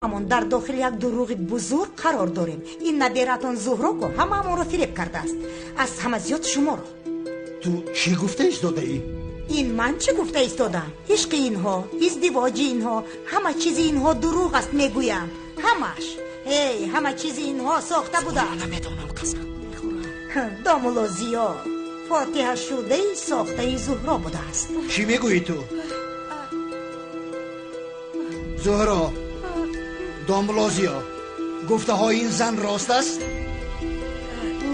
Ҳамон дар дохили як дурӯғи бузург қарор дорем. Ин набератон Зуҳроко ҳамаамонро фиреб кардааст. Аз ҳама зиёд шуморо. Ту чӣ гуфта истодаӣ? Ин ман чӣ гуфта истодам? Ишқи инҳо, издивоҷи инҳо, ҳама чизи инҳо дурӯғ аст мегӯям. Ҳамаш. Эй, ҳама чизи инҳо сохта будааст. Намедонам қасам. Домулло Зиё фотиҳашудаи сохтаи Зуҳро будааст. Чӣ мегӯӣ ту? Зуҳро, домулло Зиё, гуфтаҳои ин зан рост аст?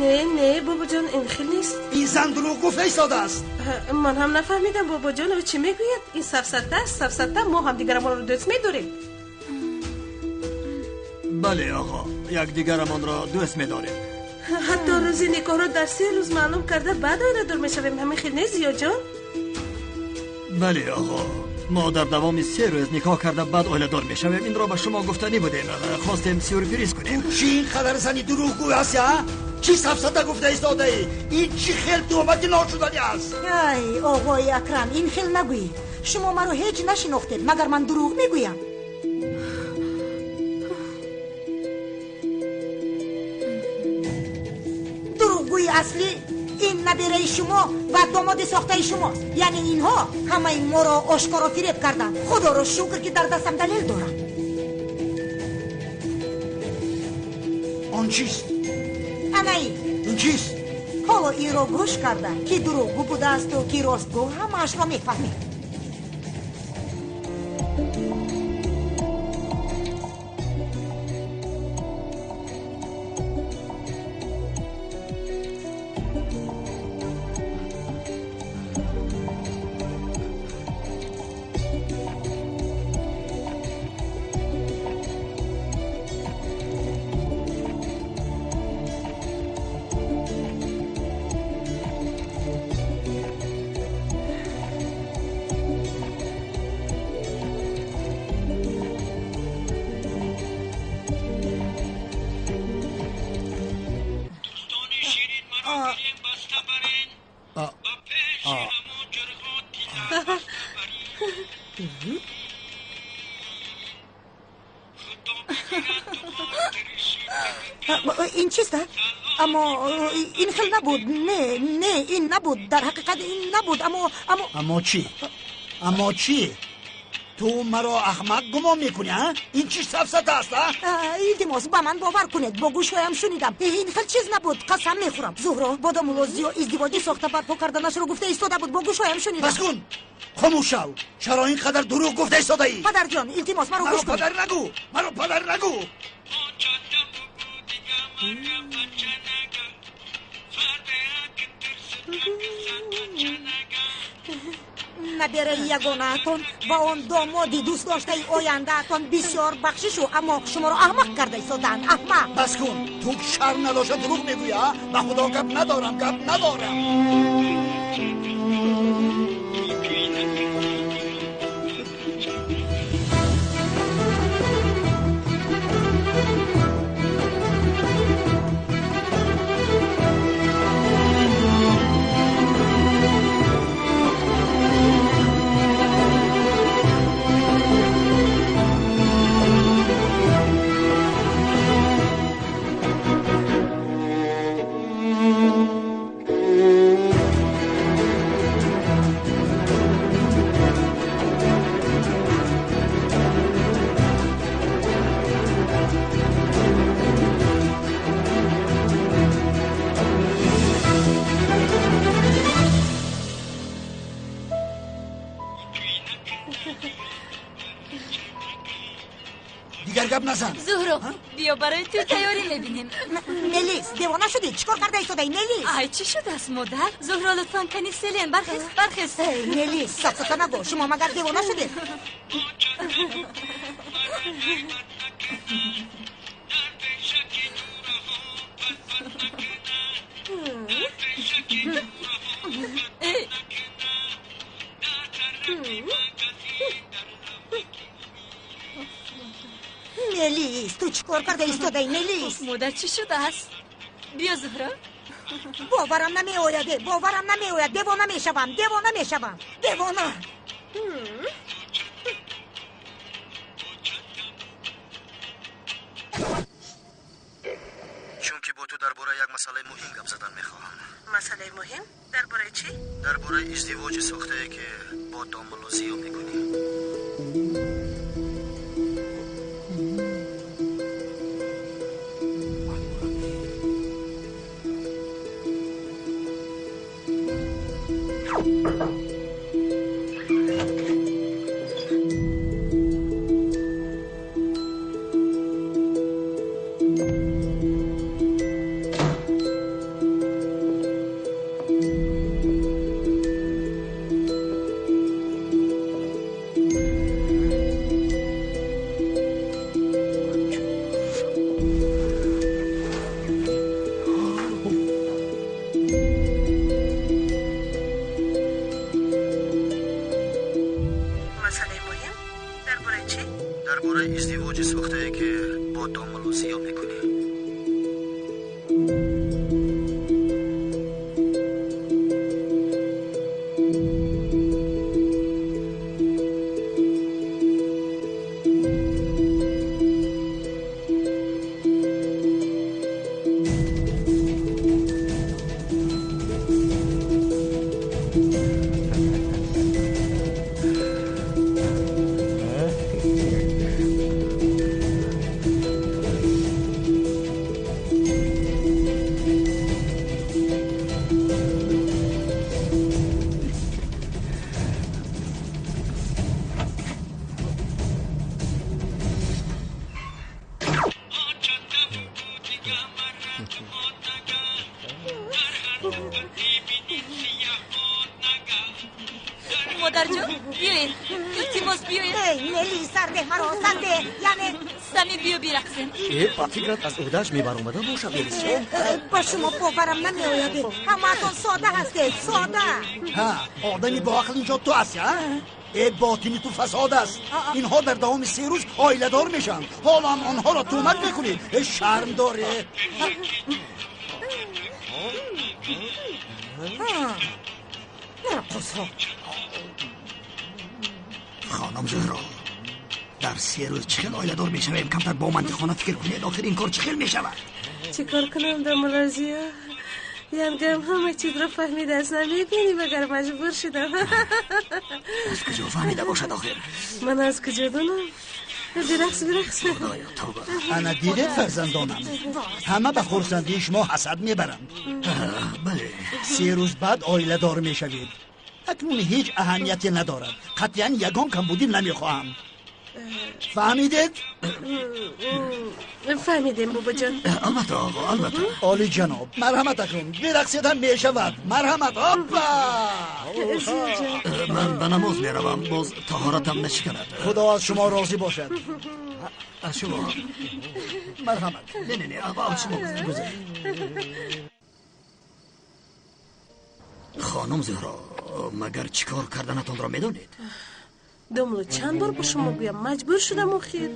Не, не, бобоҷон, ин хел нест. Ин зан дурӯғ гуфта истодааст. Ман ҳам нафаҳмидам, бобоҷон, ӯ чӣ мегӯяд? Ин сафсата аст, сафсата. Мо ҳамдигарамонро дӯст медорем. Бале, оғо, якдигарамонро дӯст медорем. Ҳатто рӯзи никоҳро дар 3 рӯз маълум карда, баъд оиладор мешавем. Ҳамин хел нест, Зиёҷон? Бале, оғо, мо дар давоми 3 рӯз никоҳ карда, баъд оиладор мешавем. Инро ба шумо гуфтанӣ будем. Хостем сюрприз кунем. Ту чӣ ин қадар зани дурӯғгӯй ҳастӣ, а? Чӣ сафсата гуфта истодаӣ? Ин чӣ хел туҳмати ношуданӣ аст? Ай, оғои Акрам, ин хел нагӯед. Шумо маро ҳеҷ нашинохтед, магар ман дурӯғ мегӯям? Дурӯғгӯи аслӣ ин набераи шумо ва домоди сохтаи шумост. Яъне инҳо ҳамаи моро ошкоро фиреб карданд. Худоро шукр, ки дар дастам далел дорам. Он чист? Ана ин. Ин чист? Ҳоло инро гӯш карда, ки дурӯғгӯ будаасту ки ростгӯ, ҳамаашро мефаҳмед. Ин чист? Аммо ин хел набуд. Не, не, ин набуд. Дар ҳақиқат ин набуд. Аммо, аммо, аммо чӣ? Аммо чӣ? Ту маро аҳмақ гумон мекунӣ, а? Ин чӣ сафсата аст, а? Илтимос, ба ман бовар кунед, бо гӯшҳоям шунидам. Ин хел чиз набуд, қасам мехӯрам. Зуҳро бо домулло Зиё издивоҷи сохта барпо карданашро гуфта истода буд, бо гӯшҳоям шунидам. Бас кун, хомӯш шав. Чаро ин қадар дурӯғ гуфта истодаӣ? Падарҷон, илтимос, маро гӯш кунед. Маро падар нагӯ, маро падар нагӯ. Набераи ягонаатон ва он домоди дӯстдоштаи ояндаатон бисёр бахшишу, аммо шуморо аҳмақ карда истодаанд. Аҳмақ. Бас кун, ту шарм надошта дурӯғ мегӯӣ, а? Ба худо гап надорам, гап надорам. Дигар гап назан. Зуҳро, биё барои ту тайёрӣ мебинем. Мелис, девона шудӣ? Чӣ кор карда истодаӣ, Мелис? Ай, чӣ шудааст, модар? Зуҳро, лутфан кани селен, бархез, бархез. Эй, Мелис, сафсата нагӯ. Шумо магар девона шудед? Мелис, ту чӣ кор карда истодаӣ, Мелис? Модар, чӣ шудааст? Биё, Зуҳро. Боварам намеояд, боварам намеояд. Девона мешавам, девона мешавам, девона. Масъалаи муҳим? Дар бораи чӣ? Дар бораи издивоҷи сохтае, ки бо домулло Зиё мекунӣ. Модарҷон, биёед, илтимос биёед. Эй, Нели, сарде маро, сарде, яъне Сами биё бирақсем. Ба фикрат аз уҳдааш мебаромада бошад, Мелисҷон? Ба шумо боварам намеояд. Ҳамаатон сода ҳастед, сода. Ҳа, одами боақл инҷо ту ҳастӣ, ҳа? Э, ботини ту фасод аст. Инҳо дар давоми 3 рӯз оиладор мешаванд. Ҳоло ҳам онҳоро туҳмат мекунӣ. Э, шарм дорӣ. Раққосҳо. Хонум Зуҳро, дар 3 рӯз чӣ хел оиладор мешавем? Камтар бо мантиқона фикр кунед, охир ин кор чӣ хел мешавад? Чӣ кор кунам, домулло Зиё? Янгам ҳама чизро фаҳмидааст, намебинӣ, магар маҷбур шудам. Аз куҷо фаҳмида бошад охир? Ман аз куҷо донам? Бирақс, бирақс. Худоё, тавба. Ана дидед, фарзандонам, ҳама ба хурсандии шумо ҳасад мебаранд. Бале. 3 рӯз баъд оиладор мешавед. Акнун ҳеҷ аҳамияте надорад. Қатъиян ягон камбудӣ намехоҳам. Фаҳмидед? Фаҳмидем, бобоҷон. Албатта, оғо, албатта. Оли ҷаноб, марҳамат, акнун бирақсед ҳам мешавад. Марҳамат, оппа! Ман ба намоз меравам, боз таҳоратам нашиканад. Худо аз шумо розӣ бошад. Аз шумо. Марҳамат. Не, не, не, аввал шумо гузаред. Хонум Зуҳро, магар чӣ кор карданатонро медонед? Домулло, чанд бор ба шумо гӯям, маҷбур шудам охир.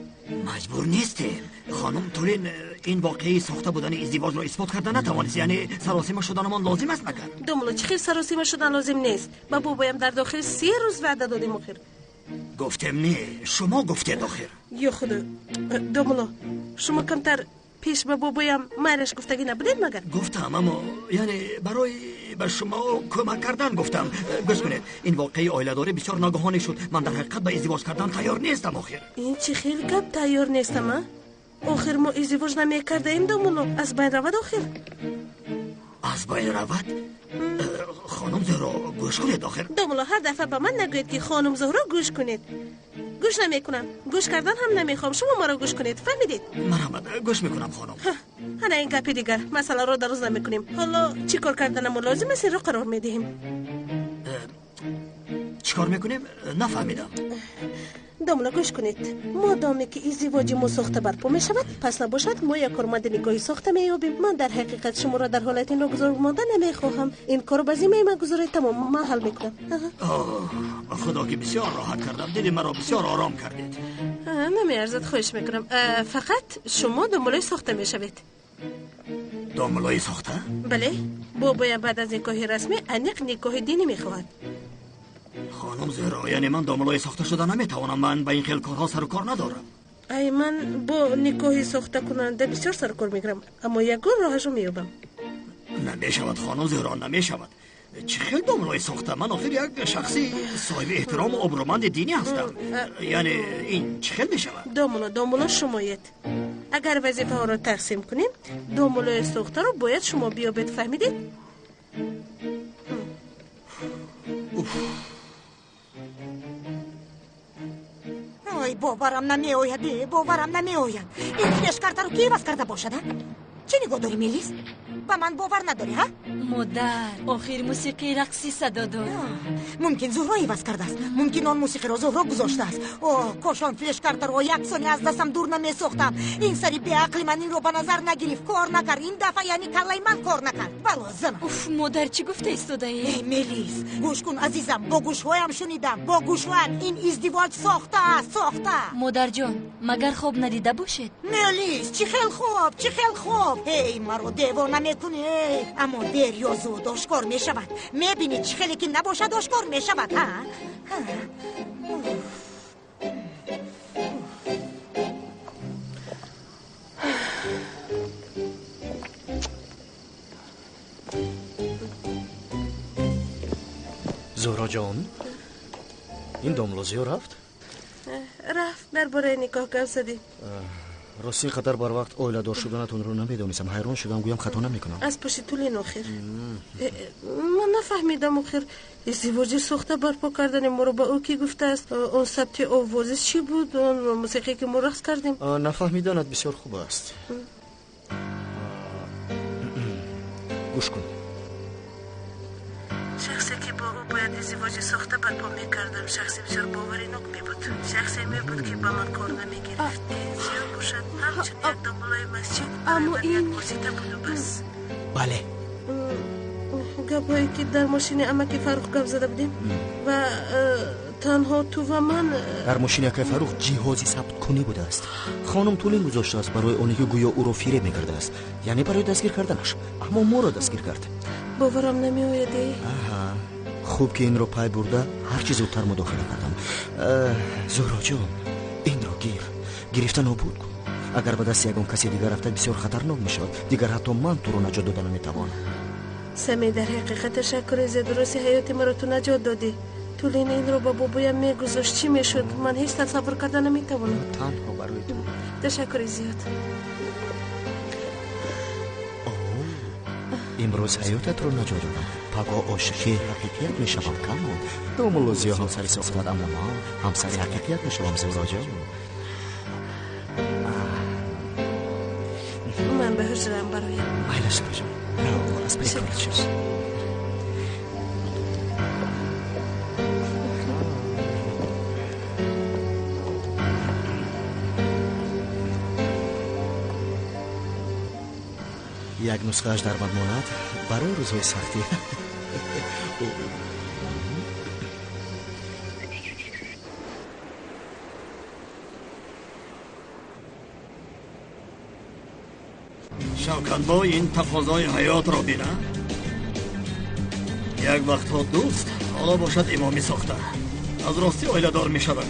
Маҷбур нестем. Хонум Тулин ин воқеаи сохта будани издивоҷро исбот карда натавонист. Яъне саросима шуданамон лозим аст магар? Домулло, чӣ хел саросима шудан лозим нест? Ба бобоям дар дохили 3 рӯз ваъда додем охир. Гуфтем не, шумо гуфтед охир. Ё худо, домулло, шумо камтар пеш ба бобоям майлаш гуфтагӣ набудед магар? Гуфтам, аммо яъне барои ба шумо кӯмак кардан гуфтам. Гӯш кунед, ин воқеаи оиладорӣ бисёр ногаҳонӣ шуд. Ман дар ҳақиқат ба издивоҷ кардан тайёр нестам охир. Ин чӣ хел гап, тайёр нестам, а? Охир мо издивоҷ намекардаем, домулло. Аз байн равад охир. Аз байн равад? Хонум Зуҳро, гӯш кунед охир. Домулло, ҳар дафъа ба ман нагӯед, ки хонум Зуҳро гӯш кунед. Гӯш намекунам, гӯш кардан ҳам намехоҳам. Шумо маро гӯш кунед, фаҳмидед? Марҳамат, гӯш мекунам, хонум. Ана ин гапи дигар, масъаларо дароз намекунем. Ҳоло чӣ кор карданамо лозим аст, инро қарор медиҳем. Чӣ кор мекунем? Нафаҳмидам. Домулло, гӯш кунед. Модоме ки издивоҷи мо сохта барпо мешавад, пас набошад мо як корманди никоҳи сохта меёбем. Ман дар ҳақиқат шуморо дар ҳолати ногузор монда намехоҳам. Ин корро ба зиммаи ман гузоред, тамом, ман ҳал мекунам. Ба худо ки бисёр роҳат кардам, дили маро бисёр ором кардед. Намеарзад, хоҳиш мекунам. Фақат шумо домуллои сохта мешавед. Домуллои сохта? Бале, бобоям баъд аз никоҳи расмӣ аниқ никоҳи динӣ мехоҳад. Хонум Зуҳро, яъне ман домуллои сохта шуда наметавонам. Ман ба ин хел корҳо сару кор надорам. Ай, ман бо никоҳи сохтакунанда бисёр сару кор мегирам, аммо ягон роҳашро меёбам. Намешавад хонум Зуҳро, намешавад. Чӣ хел домлои сохта? Ман охир як шахси соҳиби эҳтирому обрӯманди динӣ ҳастам. Яъне ин чӣ хел мешавад? Домуло, домуло шумоед. Агар вазифаҳоро тақсим кунем, домулои сохтаро бояд шумо биёбед, фаҳмидед? Ой, боварам намеояд, боварам намеояд. Ин флешкартаро ки иваз карда бошад, а? Чӣ нигоҳ дорӣ, Мелис? Ба ман бовар надорӣ, ҳа? Модар, охир мусиқии рақсӣ садо дод. Мумкин Зуҳро иваз кардааст. Мумкин он мусиқиро Зуҳро гузоштааст. О, кош он флешкартаро як сония аз дастам дур намесохтам. Ин сари беақли ман инро ба назар нагирифт, кор накард. Ин дафъа яъне каллаи ман кор накард. Бало занам. Уф, модар, чӣ гуфта истодаӣ? Эй, Мелис, гӯш кун, азизам, бо гӯшҳоям шунидам, бо гӯшҳоям. Ин издивоҷ сохтааст, сохта. Модарҷон, магар хоб надида бошед? Мелис, чӣ хел хоб, чӣ хел хоб? Эй, маро девона мекунӣ, эй. Аммо дер ё зуд ошкор мешавад. Мебинӣ, чӣ хеле ки набошад, ошкор мешавад, ҳа? Зуҳроҷон, ин домло зиё рафт? Рафт, дар бораи никоҳ гап задем. Рости ин қадар барвақт оиладор шуданатонро намедонистам. Ҳайрон шудам, гӯям хато намекунам. Аз пушти тулин охир. Ман нафаҳмидам охир. Издивоҷи сохта барпо кардани моро ба ӯ кӣ гуфтааст? Он сабти овозӣ чӣ буд? Он мусиқие ки мо рақс кардем? Нафаҳмиданат бисёр хуб аст. Гӯш кун. Шахсе ки бо ӯ бояд издивоҷи сохта барпо мекардам, шахси бисёр боваринок мебуд. Шахсе мебуд, ки ба ман кор намегирифт. Зиёд бошад, ҳамчун як домулои масҷид, аммо ин восита буду бас. Бале. Гапҳое ки дар мошини амаки Фаррух гап зада будем ва танҳо ту ва ман. Дар мошини акаи Фаррух ҷиҳози сабткунӣ будааст. Хонум Тулин гузоштааст барои оне ки гӯё ӯро фиреб мекардааст, яъне барои дастгир карданаш. Аммо моро дастгир кард. Боварам намеояд. Аҳа, хуб ки инро пай бурда ҳар чӣ зудтар мудохила кардам. Зуҳроҷон, инро гир, гирифта нобуд кун. Агар ба дасти ягон каси дигар рафтад, бисёр хатарнок мешавад. Дигар ҳатто ман туро наҷот дода наметавонам. Сами, дар ҳақиқат ташаккури зиёд. Рости ҳаёти маро ту наҷот додӣ. Тулин инро ба бобоям мегузошт, чӣ мешуд? Ман ҳеҷ тасаввур карда наметавонам. Танҳо барои ту. Ташаккури зиёд. Имрӯз ҳаётатро наҷот додам. Пагоҳ ошиқи ҳақиқият мешавам. Камон, домулло Зиё ҳамсари сохтад, аммо ман ҳамсари ҳақиқият мешавам, Зуҳроҷон. Ман ба ҳуҷраам бароям. Майла, Зуҳроҷон, рав, аз паи корат шав. Як нусхааш дар бад монад барои рӯзҳои сахтӣ. Шавкатбой, ин тақозои ҳаётро бина. Як вақтҳо дӯст, ҳоло бошад имоми сохта. Аз ростӣ оиладор мешавам.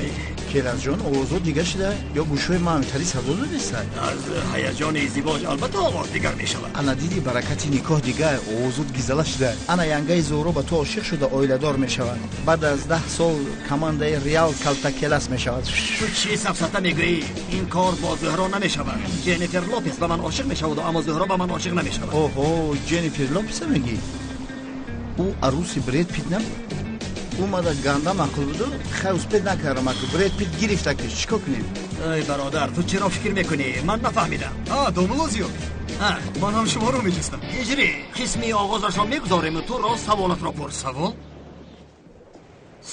Келасҷон, овозҳо дигар шуда ё гӯшҳои ман ҳамтари садо додеста? Аз ҳаяҷони издивоҷ албатта овоз дигар мешавад. Ана диди, баракати никоҳ дигар, овозот гизала шуда. Ана янгаи Зуҳро ба ту ошиқ шуда оиладор мешавад. Баъд аз 10 сол командаи Реал калтакелас мешавад. Ту чӣ сафсата мегӯӣ? Ин кор бо Зуҳро намешавад. Ҷеннифер Лопес ба ман ошиқ мешаваду, аммо Зуҳро ба ман ошиқ намешавад. Оҳо, Ҷеннифер Лопеса мегӣ? Ӯ аруси Бред Пит набуд? Ӯ мада ганда маъқул буду, хай успед накардам, аку Бред Пит гирифта, ки чӣ кор кунем? Эй бародар, ту чаро фикр мекунӣ? Ман нафаҳмидам. Домулло Зиё, ман ҳам шуморо меҷустам. Ҳиҷрӣ, қисми оғозашро мегузорему ту рост саволатро пурс. Савол?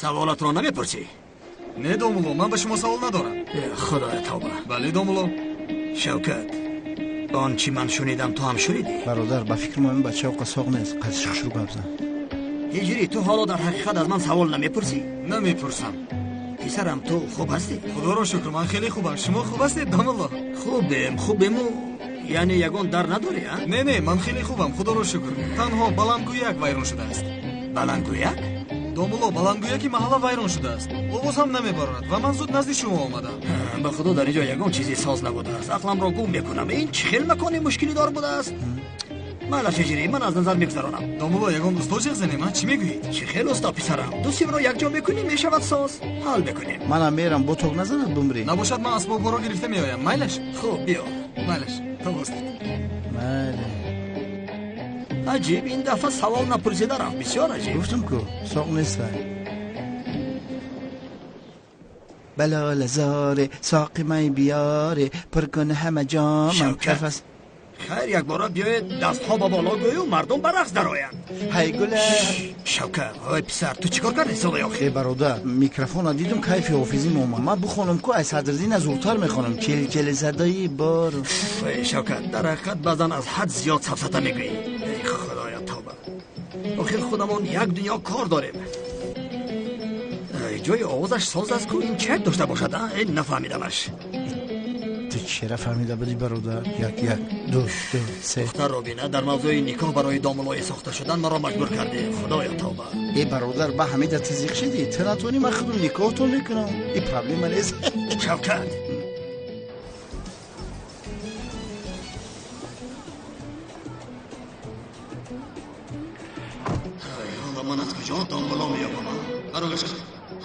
Саволатро намепурсӣ? Не, домулло, ман ба шумо савол надорам. Худоя, тавба. Бале, домулло. Шавкат, он чӣ ман шунидам, ту ҳам шунидӣ? Бародар, ба фикри мо ин бача оқа соғ нест, қадиш хушрӯ гап зан. Ҳиҷрӣ, ту ҳоло дар ҳақиқат аз ман савол намепурсӣ? Намепурсам. Писарам, ту хуб ҳастӣ? Худоро шукр, ман хеле хубам. Шумо хуб ҳастед, домулло? Хубем, хубему. Яъне ягон дар надорӣ, а? Не, не, ман хеле хубам, худоро шукр. Танҳо баландгӯяк вайрон шудааст. Баландгӯяк? Домулло, баландгӯяки маҳалла вайрон шудааст. Овоз ҳам намебарорад ва ман зуд назди шумо омадам. Ба худо, дар ин ҷо ягон чизи соз набудааст. Ақламро гум мекунам. Ин чӣ хел макони мушкилидор будааст? Майлаш ҳиҷрӣ, ман аз назар мегузаронам. Домулло, ягон усто ҷеғ занем, а? Чӣ мегӯед? Чӣ хел усто, писарам? Ду симро якҷо мекунӣ, мешавад соз. Ҳал мекунем. Манам мерам, бо ток назанад бумрӣ. Набошад, ман асбобҳоро гирифта меоям. Майлаш? Хуб, биё. Майлаш, то боздид. Майли. Аҷиб, ин дафъа савол напурсида рафт. Бисёр аҷиб. Гуфтам ку, соқ нестай. بلال زاره ساقی می بیاره پر کن همه جامم. خیر، یک باره بیاید دستها به بالا گوی و مردم به رقص درآیند. هی گله. شوکت، ای پسر، تو چیکار کردی سالی آخر؟ ای برادر، میکروفون دیدم کیف حافظی اومد. من بخونم کو از صدرالدین زودتر میخونم. چل چل صدای بار. ای شوکت، در حقیقت بعضا از حد زیاد سفسطه میگویی. ای خدایا توبه. آخر خودمون یک دنیا کار داریم. جای آوازش ساز است کو این چک داشته باشد. این نفهمیدمش. تو چرا فهمیده بودی برادر؟ یک یک دو دو سه. دختر روبینه در موضوع نکاح برای داملای ساخته شدن مرا مجبور کردی. خدایا توبه. ای برادر، با همه در تزیق شدی. تو نتونی، من خودم نکاح تو میکنم. این پرابلم نیست. شوکت، حالا من از کجا داملا میابم؟ برای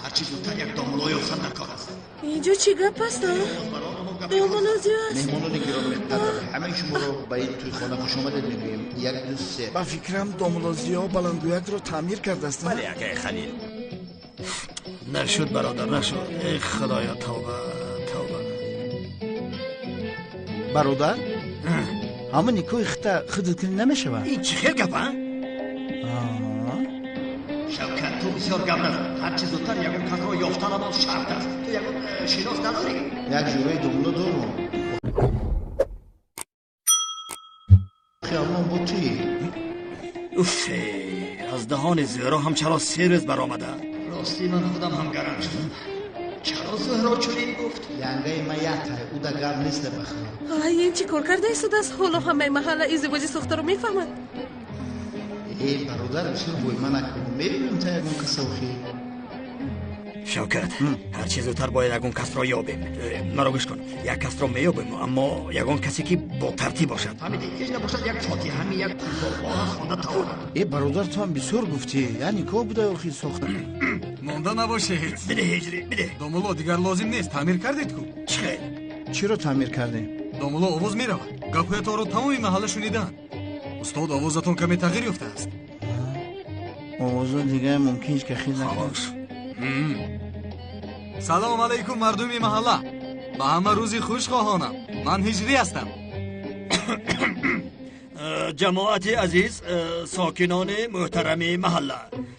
هرچی زودتر یک داملای یافتن در کار است. اینجا چی گپ است؟ داملا زیاد است. مهمانان گرامی قدر، همه شما رو به این توی خانه خوش آمدید میگوییم. 1 2 3. با فکرم داملا زیا بلندگویک رو تعمیر کرده است. بله آقای خلیل. نشد برادر، نشد. ای خدایا توبه توبه. برادر، همه نیکوی خطا خودت کنی نمیشه. این چه خیلی گپه؟ شوکت، تو بسیار گپ نزن. هرچی زودتر یگان کس را یافتن شرط است. تو یگان شناس نداری؟ یک جوره داملا دارم. خیالمان بود توی. اوف، از دهان زهرا هم چرا 3 روز برآمده. راستی من خودم هم گرم شدم. چرا زهرا چنین گفت؟ ینگه ما یک تای او دا گپ نیست بخرم. این چی کار کرده است؟ حالا همه محله ازدواج ساخته رو میفهمند. ای برادر، بسیار بوی من نکن. میبینیم تا یکون کس آخی. شوکت، هر چیز زودتر باید یکون کس را یابیم. مرا گوش کن، یک کس را مییابیم، اما یکون کسی که با ترتیب باشد. فهمیدی؟ هیچ نباشد یک فاتحه همی یک قرآن خوانده تواند. ای برادر، تو هم بسیار گفتی. یعنی که بوده آخی ساخته. مانده نباشید. بده هجری، بده. داملا دیگر لازم نیست. تعمیر کردید کو؟ چه؟ چی رو تعمیر کردیم؟ داملا آواز میرود. گپ‌هایتان را تمام محله شنیدند. استاد، آوازتان کمی تغییر یافته است. آواز دیگه ممکن که خیلی خاموش. سلام علیکم مردمی محله. به همه روزی خوش خواهانم. من هجری هستم. جماعت عزیز، ساکنان محترم محله،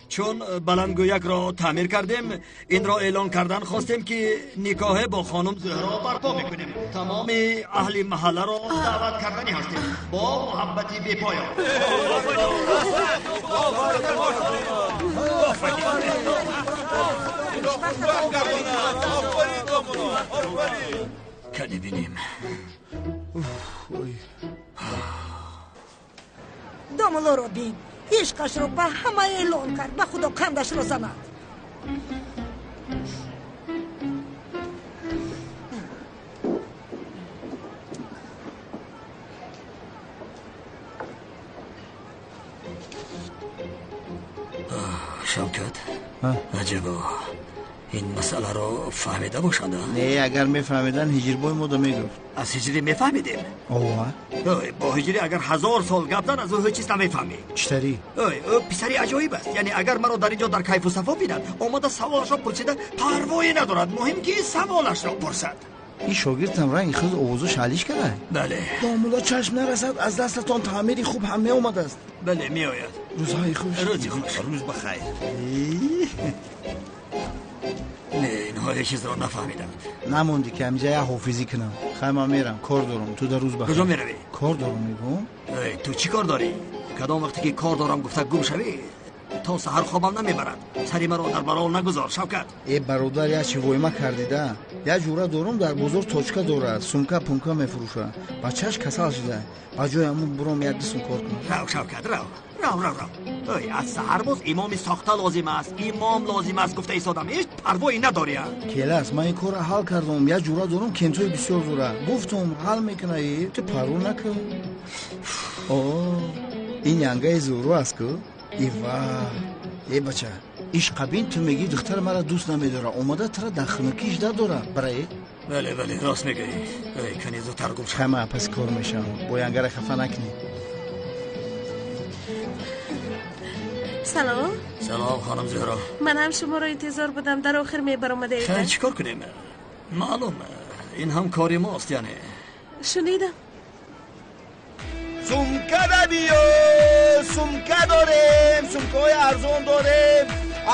چون بلندگویک را تعمیر کردیم، این را اعلان کردن خواستیم که نکاح با خانم زهرا برپا میکنیم. تمام اهل محله را دعوت کردنی هستیم با محبت بی پایان. کنی بینیم. داملا رو بین، عشقش رو به همه اعلان کرد. به خدا قندش رو زند. شوکت، عجبا این مسئله رو فهمیده باشند. نه، اگر میفهمیدن هجری بای ما میگفت. از هجری میفهمیدیم؟ اوه، با هجری اگر 1000 سال گپ زن از او هیچ چیز نمیفهمی. چطوری؟ او پسری عجایب است. یعنی اگر مرا در اینجا در کیف و صفا بیند، آمده سوالش را پرسیده، پروایی ندارد. مهم که سوالش را پرسد. این شاگردم رنگ خود آوازش حلیش کرده. بله. داملا چشم نرسد از دستتان تعمیری خوب هم می آمده است. بله می آید. روزهای خوش. روزی خوش. روز بخیر. نه، اینها هیچ چیز را نفهمیدند. نموندی که همینجا یه حافظی کنم. خیلی من میرم، کار دارم. تو در روز بخیر. کجا میروی؟ کار دارم میگم. تو چی کار داری؟ کدام وقتی که کار دارم گفته گم شوی تا سحر خوابم نمیبرد. سری مرا در بلا نگذار شوکت. ای برادر، یه چی وایما کردیده. یه جوره دارم در بازار تاچکا داره، سومکا پونکا میفروشه. بچه‌ش کسل شده. با جای همون برام یک دستم کار کنم. رو شوکت، رو رو رو رو. ای از سحر باز امام ساخته لازم است. امام لازم است گفته ایستادم. هیچ پروایی نداری. کلاس من این کار حل کردم. یه جوره دارم کنتوی بسیار دوره. گفتم حل میکنه. ای تو پروا نکن. آه. Ин янгаи Зуҳро аст ку? Ива, э бача, ишқабин ту мегӣ духтар мара дӯст намедора, омада тура дар хунукӣ жда дора, барае? Бале, бале, рост мегӯӣ. Эй, кани зудтар гум шав. Хама пас кор мешавам, бо янгара хафа накунӣ. Салом. Салом, хонум Зуҳро. Ман ҳам шуморо интизор будам, дар охир мебаромадаед. Хайр, чӣ кор кунем? Маълум, ин ҳам кори мост, яъне. Шунидам. Сумка да биё, сумка дорем, сумкаҳои арзон дорем.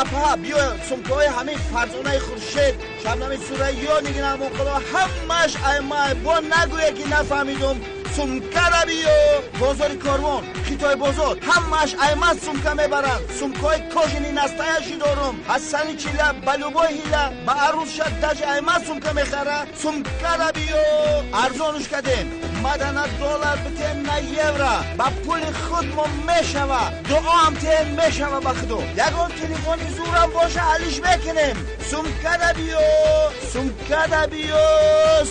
Апа, биё, сумкаҳои ҳамин Фарзонаи Хуршед, Шабнами Сурайё, Нигина Амонқулова, ҳамааш аймай. Бо нагӯе ки нафаҳмидум. Сумка да биё, бозори Корвон, Хитой бозор, ҳамааш аймаз сумка мебаранд. Сумкаҳои кожини настаяши дорум. Аз сани чила ба любой ҳила, ба арӯзша даже аймаз сумка мехара. Сумка да биё, арзонуш кардем. Мада на доллар битем, на евро. Ба пули худ мо мешава. Дуоам тем мешава ба худо. Ягон телефони зурам боша алиш мекунем. Сумка да биё, сумка да биё,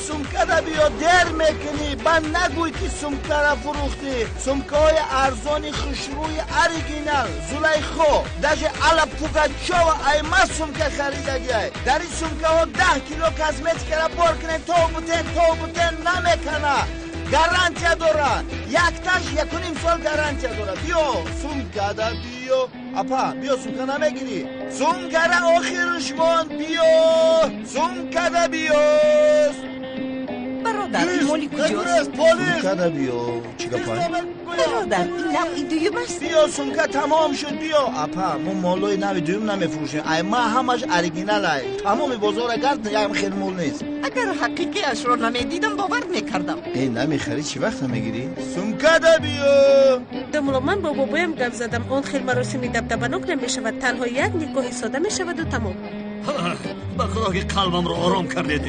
сумка да биё, дер мекунӣ. Ба нагӯй ки сумкара фурӯхтӣ. Сумкаҳои арзони хушрӯи оригинал, Зулайхо, даже Алла Пугачова аймаз сумка харидагиай. Дар ин сумкаҳо 10 кило косметикара бор кунем, то бутен, то бутен намекана. Гарантия дора. Якташ 1.5 сол гарантия дора. Биё, сумка да биё. Апа, биё, сумка намегирӣ. Сумкара охирш монд, биё. Сумка да биё. Бародар, ин моли куҷост? Сумка да биё. Чӣ гапай? Бародар, ин навъи дуюм аст? Биё, сумка тамом шуд, биё. Апа, мо молои нави дуюм намефурӯшем. Ай ма ҳамаш оригинал ай. Тамоми бозора гард, ям хел мол нест. Агар ҳақиқиашро намедидам, бовар мекардам. Э, намехарӣ, чӣ вақт намегирӣ? Сумка да биё. Домуло, ман бо бобоям гап задам. Он хел маросими дабдабанок намешавад. Танҳо як никоҳи сода мешаваду тамом. Ба худо ки қалбамро ором кардед.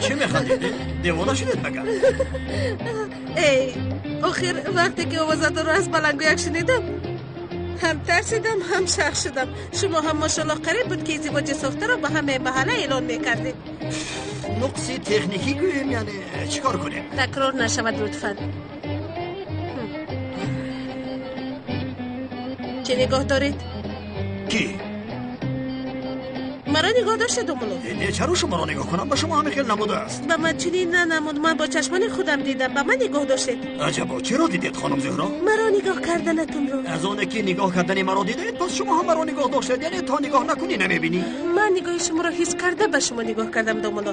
Чӣ механдед? Девона шудед магар? Эй, охир вақте ки овозатонро аз баландгӯяк шунидам, ҳам тарсидам, ҳам шах шудам. Шумо ҳам мошаллоҳ қариб буд ки издивоҷи сохтаро ба ҳамаи маҳалла эълон мекардед. Нуқси техникӣ гӯем, яъне чӣ кор кунем? Такрор нашавад лутфан. Чӣ нигоҳ доред? Кӣ? Маро нигоҳ доштед, Домуло? Не, чаро шуморо нигоҳ кунам? Ба шумо ҳамин хел намудааст. Ба ман чунин нанамуд. Ман бо чашмони худам дидам. Ба ман нигоҳ доштед. Аҷабо, чиро дидед, хонум Зуҳро? Маро нигоҳ карданатонро. Аз оне ки нигоҳ кардани маро дидед, пас шумо ҳам маро нигоҳ доштед. Яъне то нигоҳ накунӣ намебинӣ. Ман нигоҳи шуморо ҳис карда ба шумо нигоҳ кардам, Домуло.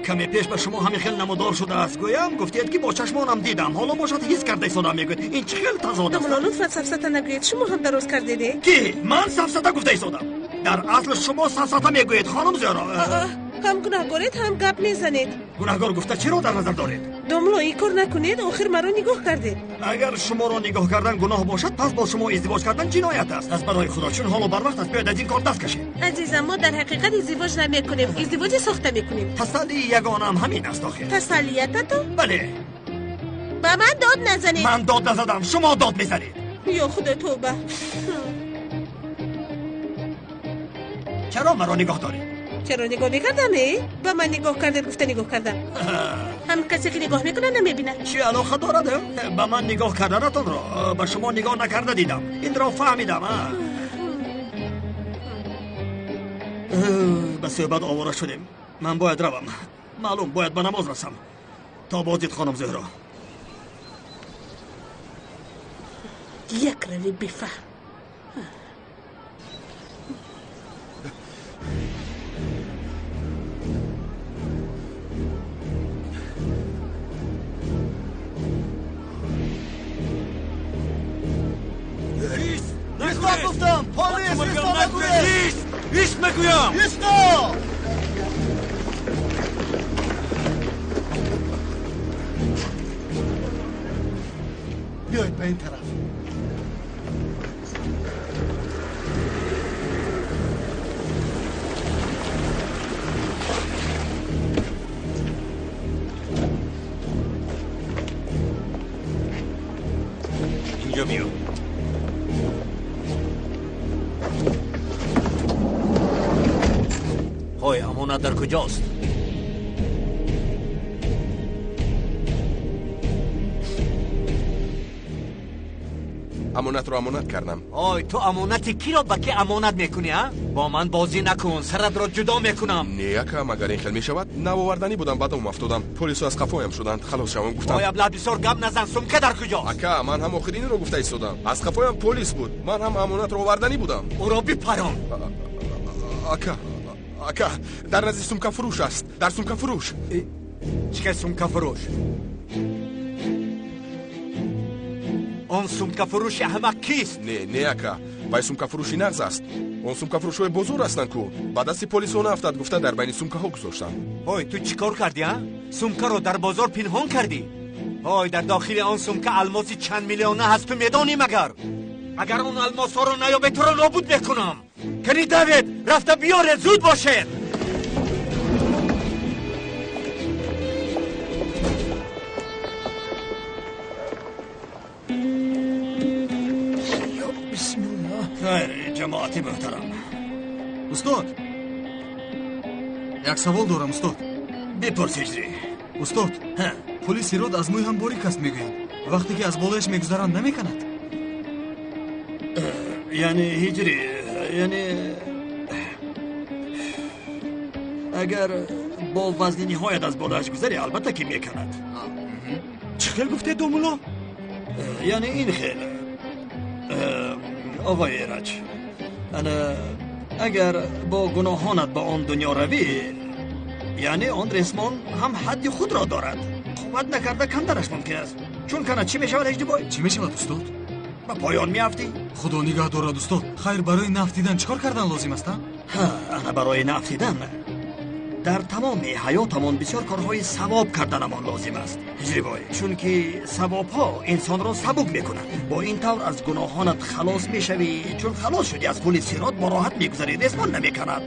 Каме пеш ба шумо ҳамин хел намудор шудааст. Гӯям, гуфтед ки бо чашмонам дидам. Ҳоло бошад ҳис карда истодам, мегӯед. Ин чӣ хел тазод аст? Домуло, лутфан сафсата нагӯед. Шумо ҳам дароз кардед. Ки? Ман сафсата гуфта истодам. Дар асл шумо сафсата мегӯед, хонум Зуҳро. Ҳам гунаҳгоред, ҳам гап мезанед. Гунаҳгор гуфта чиро дар назар доред? Домуло, ин кор накунед. Охир маро нигоҳ кардед. Агар шуморо нигоҳ кардан гуноҳ бошад, пас бо шумо издивоҷ кардан ҷиноят аст. Аз барои худо, чун ҳоло барвақт аст, биёед аз ин кор даст кашед. Азизам, мо дар ҳақиқат издивоҷ намекунем, издивоҷи сохта мекунем. Тасаллии ягонаам ҳамин аст охир. Тасаллиятатон? Бале. Ба ман дод назанед. Ман дод назадам, шумо дод мезанед. Ё худо, тавба. Чаро маро нигоҳ доред? Чаро нигоҳ мекардам? Ба ман нигоҳ кардед, гуфта нигоҳ кардам. Ҳам касе ки нигоҳ мекунад намебинад. Чӣ алоқа дорад? Ба ман нигоҳ карданатонро ба шумо нигоҳ накарда дидам. Инро фаҳмидам. Ба суҳбат овора шудем. Ман бояд равам. Маълум, бояд ба намоз расам. То боздид, хонум Зуҳро. Як рави бифаҳм. Исто гуфтам, полис, исто нагӯед. Ист мегӯям. Исто! Биёед ба ин тараф. Инҷо биё. Ҳой, амонат дар куҷост? Амонатро амонат кардам. Ой, ту амонати киро ба ки амонат мекунӣ, а? Бо ман бозӣ накун, саратро ҷудо мекунам. Не, ака, магар ин хел мешавад? Навоварданӣ будам, ба дом афтодам. Полисо аз қафоям шуданд. Халос шавам, гуфтам. Ой, абла, бисёр гап назан, сумка дар куҷо? Ака, ман ҳам охиринро гуфта истодам. Аз қафоям полис буд. Ман ҳам амонатро оварданӣ будам. Ӯро бипарон. Ака, ака, дар назди сумкафурӯш аст. Дар сумкафурӯш. Чӣ хел сумкафурӯш? Он сумкафурӯши аҳмақ кист? Не, не, ака, вай сумкафурӯши нағз аст. Он сумкафурӯшҳои бозор ҳастанд ку. Ба дасти полисо наафтад, гуфта дар байни сумкаҳо гузоштам. Ой, ту чӣ кор кардӣ, а? Сумкаро дар бозор пинҳон кардӣ? Ой, дар дохили он сумка алмоси чанд миллиона ҳаст, ту медонӣ магар? Агар он алмосҳоро наёбе, туро нобуд мекунам. Кани давед, рафта биёред, зуд бошед. Хайр, ҷамоати муҳтарам. Устод, як савол дорам, устод. Бипурс, Ҳиҷрӣ. Устод, пули сирот аз мӯй ҳам борик аст, мегӯянд. Вақте ки аз болояш мегузаранд, намеканад? Яъне, Ҳиҷрӣ, яъне агар бо вазни ниҳоят аз болояш гузарӣ, албатта ки меканад. Чӣ хел гуфтед, домулло? Яъне ин хел. Оғои Эраҷ, ана агар бо гуноҳонат ба он дунё равӣ, яъне он ресмон ҳам ҳадди худро дорад. Қувват накарда камтараш мумкин аст. Чун канад чӣ мешавад, Ҳиҷрибой? Чӣ мешавад, устод? Ба поён меафтӣ. Худо нигаҳ дорад, устод. Хайр, барои нафтидан чӣ кор кардан лозим аст, а? Ҳа, ана барои нафтидан дар тамоми ҳаётамон бисёр корҳои савоб карданамон лозим аст, Ҳиҷрибой. Чунки савобҳо инсонро сабук мекунанд. Бо ин тавр аз гуноҳонат халос мешавӣ. Чун халос шудӣ, аз пули сирот бо роҳат мегузарӣ, ресмон намеканад.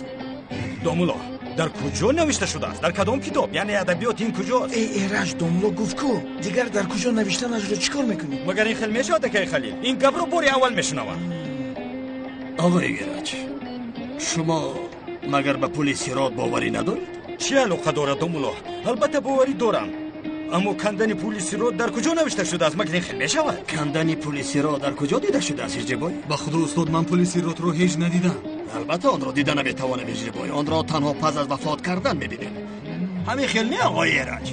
Домулло, дар куҷо навишта шудааст? Дар кадом китоб? Яъне адабиёт ин куҷост? Эй, Эраҷ, домулло гуфт ку. Дигар дар куҷо навиштанашро чӣ кор мекунӣ? Магар ин хел мешавад, акаи Халил? Ин гапро бори аввал мешунавам. Оғои Эраҷ, шумо магар ба пули сирот боварӣ надоред? Чӣ алоқа дорад, домулло? Албатта боварӣ дорам. Аммо кандани пули сирот дар куҷо навишта шудааст? Магар ин хел мешавад? Кандани пули сирот дар куҷо дида шудааст, Ҳиҷрибой? Ба худо, устод, ман пули сиротро ҳеҷ надидам. Албатта онро дида наметавонем, Ҳиҷрибой. Онро танҳо пас аз вафот кардан мебинем. Ҳамин хел не, оғои Эраҷ?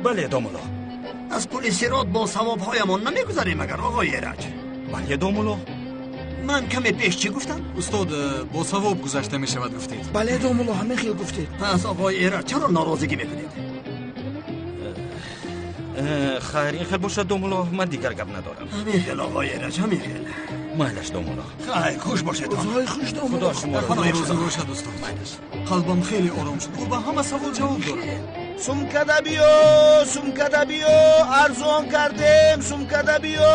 Бале, домулло. Аз пули сирот бо савобҳоямон намегузарем магар, оғои Эраҷ? Бале, домулло. Ман каме пеш чӣ гуфтам? Устод, бо савоб гузашта мешавад, гуфтед. Бале, домулло, ҳамин хел гуфтед. Пас оғои Эраҷ, чаро норозигӣ мекунед? Хайр, ин хел бошад, домулло, ман дигар гап надорам. Ҳамин хел, оғои Эраҷ, ҳамин хел. Майлаш, домулло. Хайр, хуш бошед. Рӯзҳои хуш, домулло. Худо шуморо розӣ бошад, устод. Қалбам хеле ором шуд. Ӯ ба ҳама савол ҷавоб дорад. Сумкада биё, сумкада биё, арзон кардем, сумкада биё,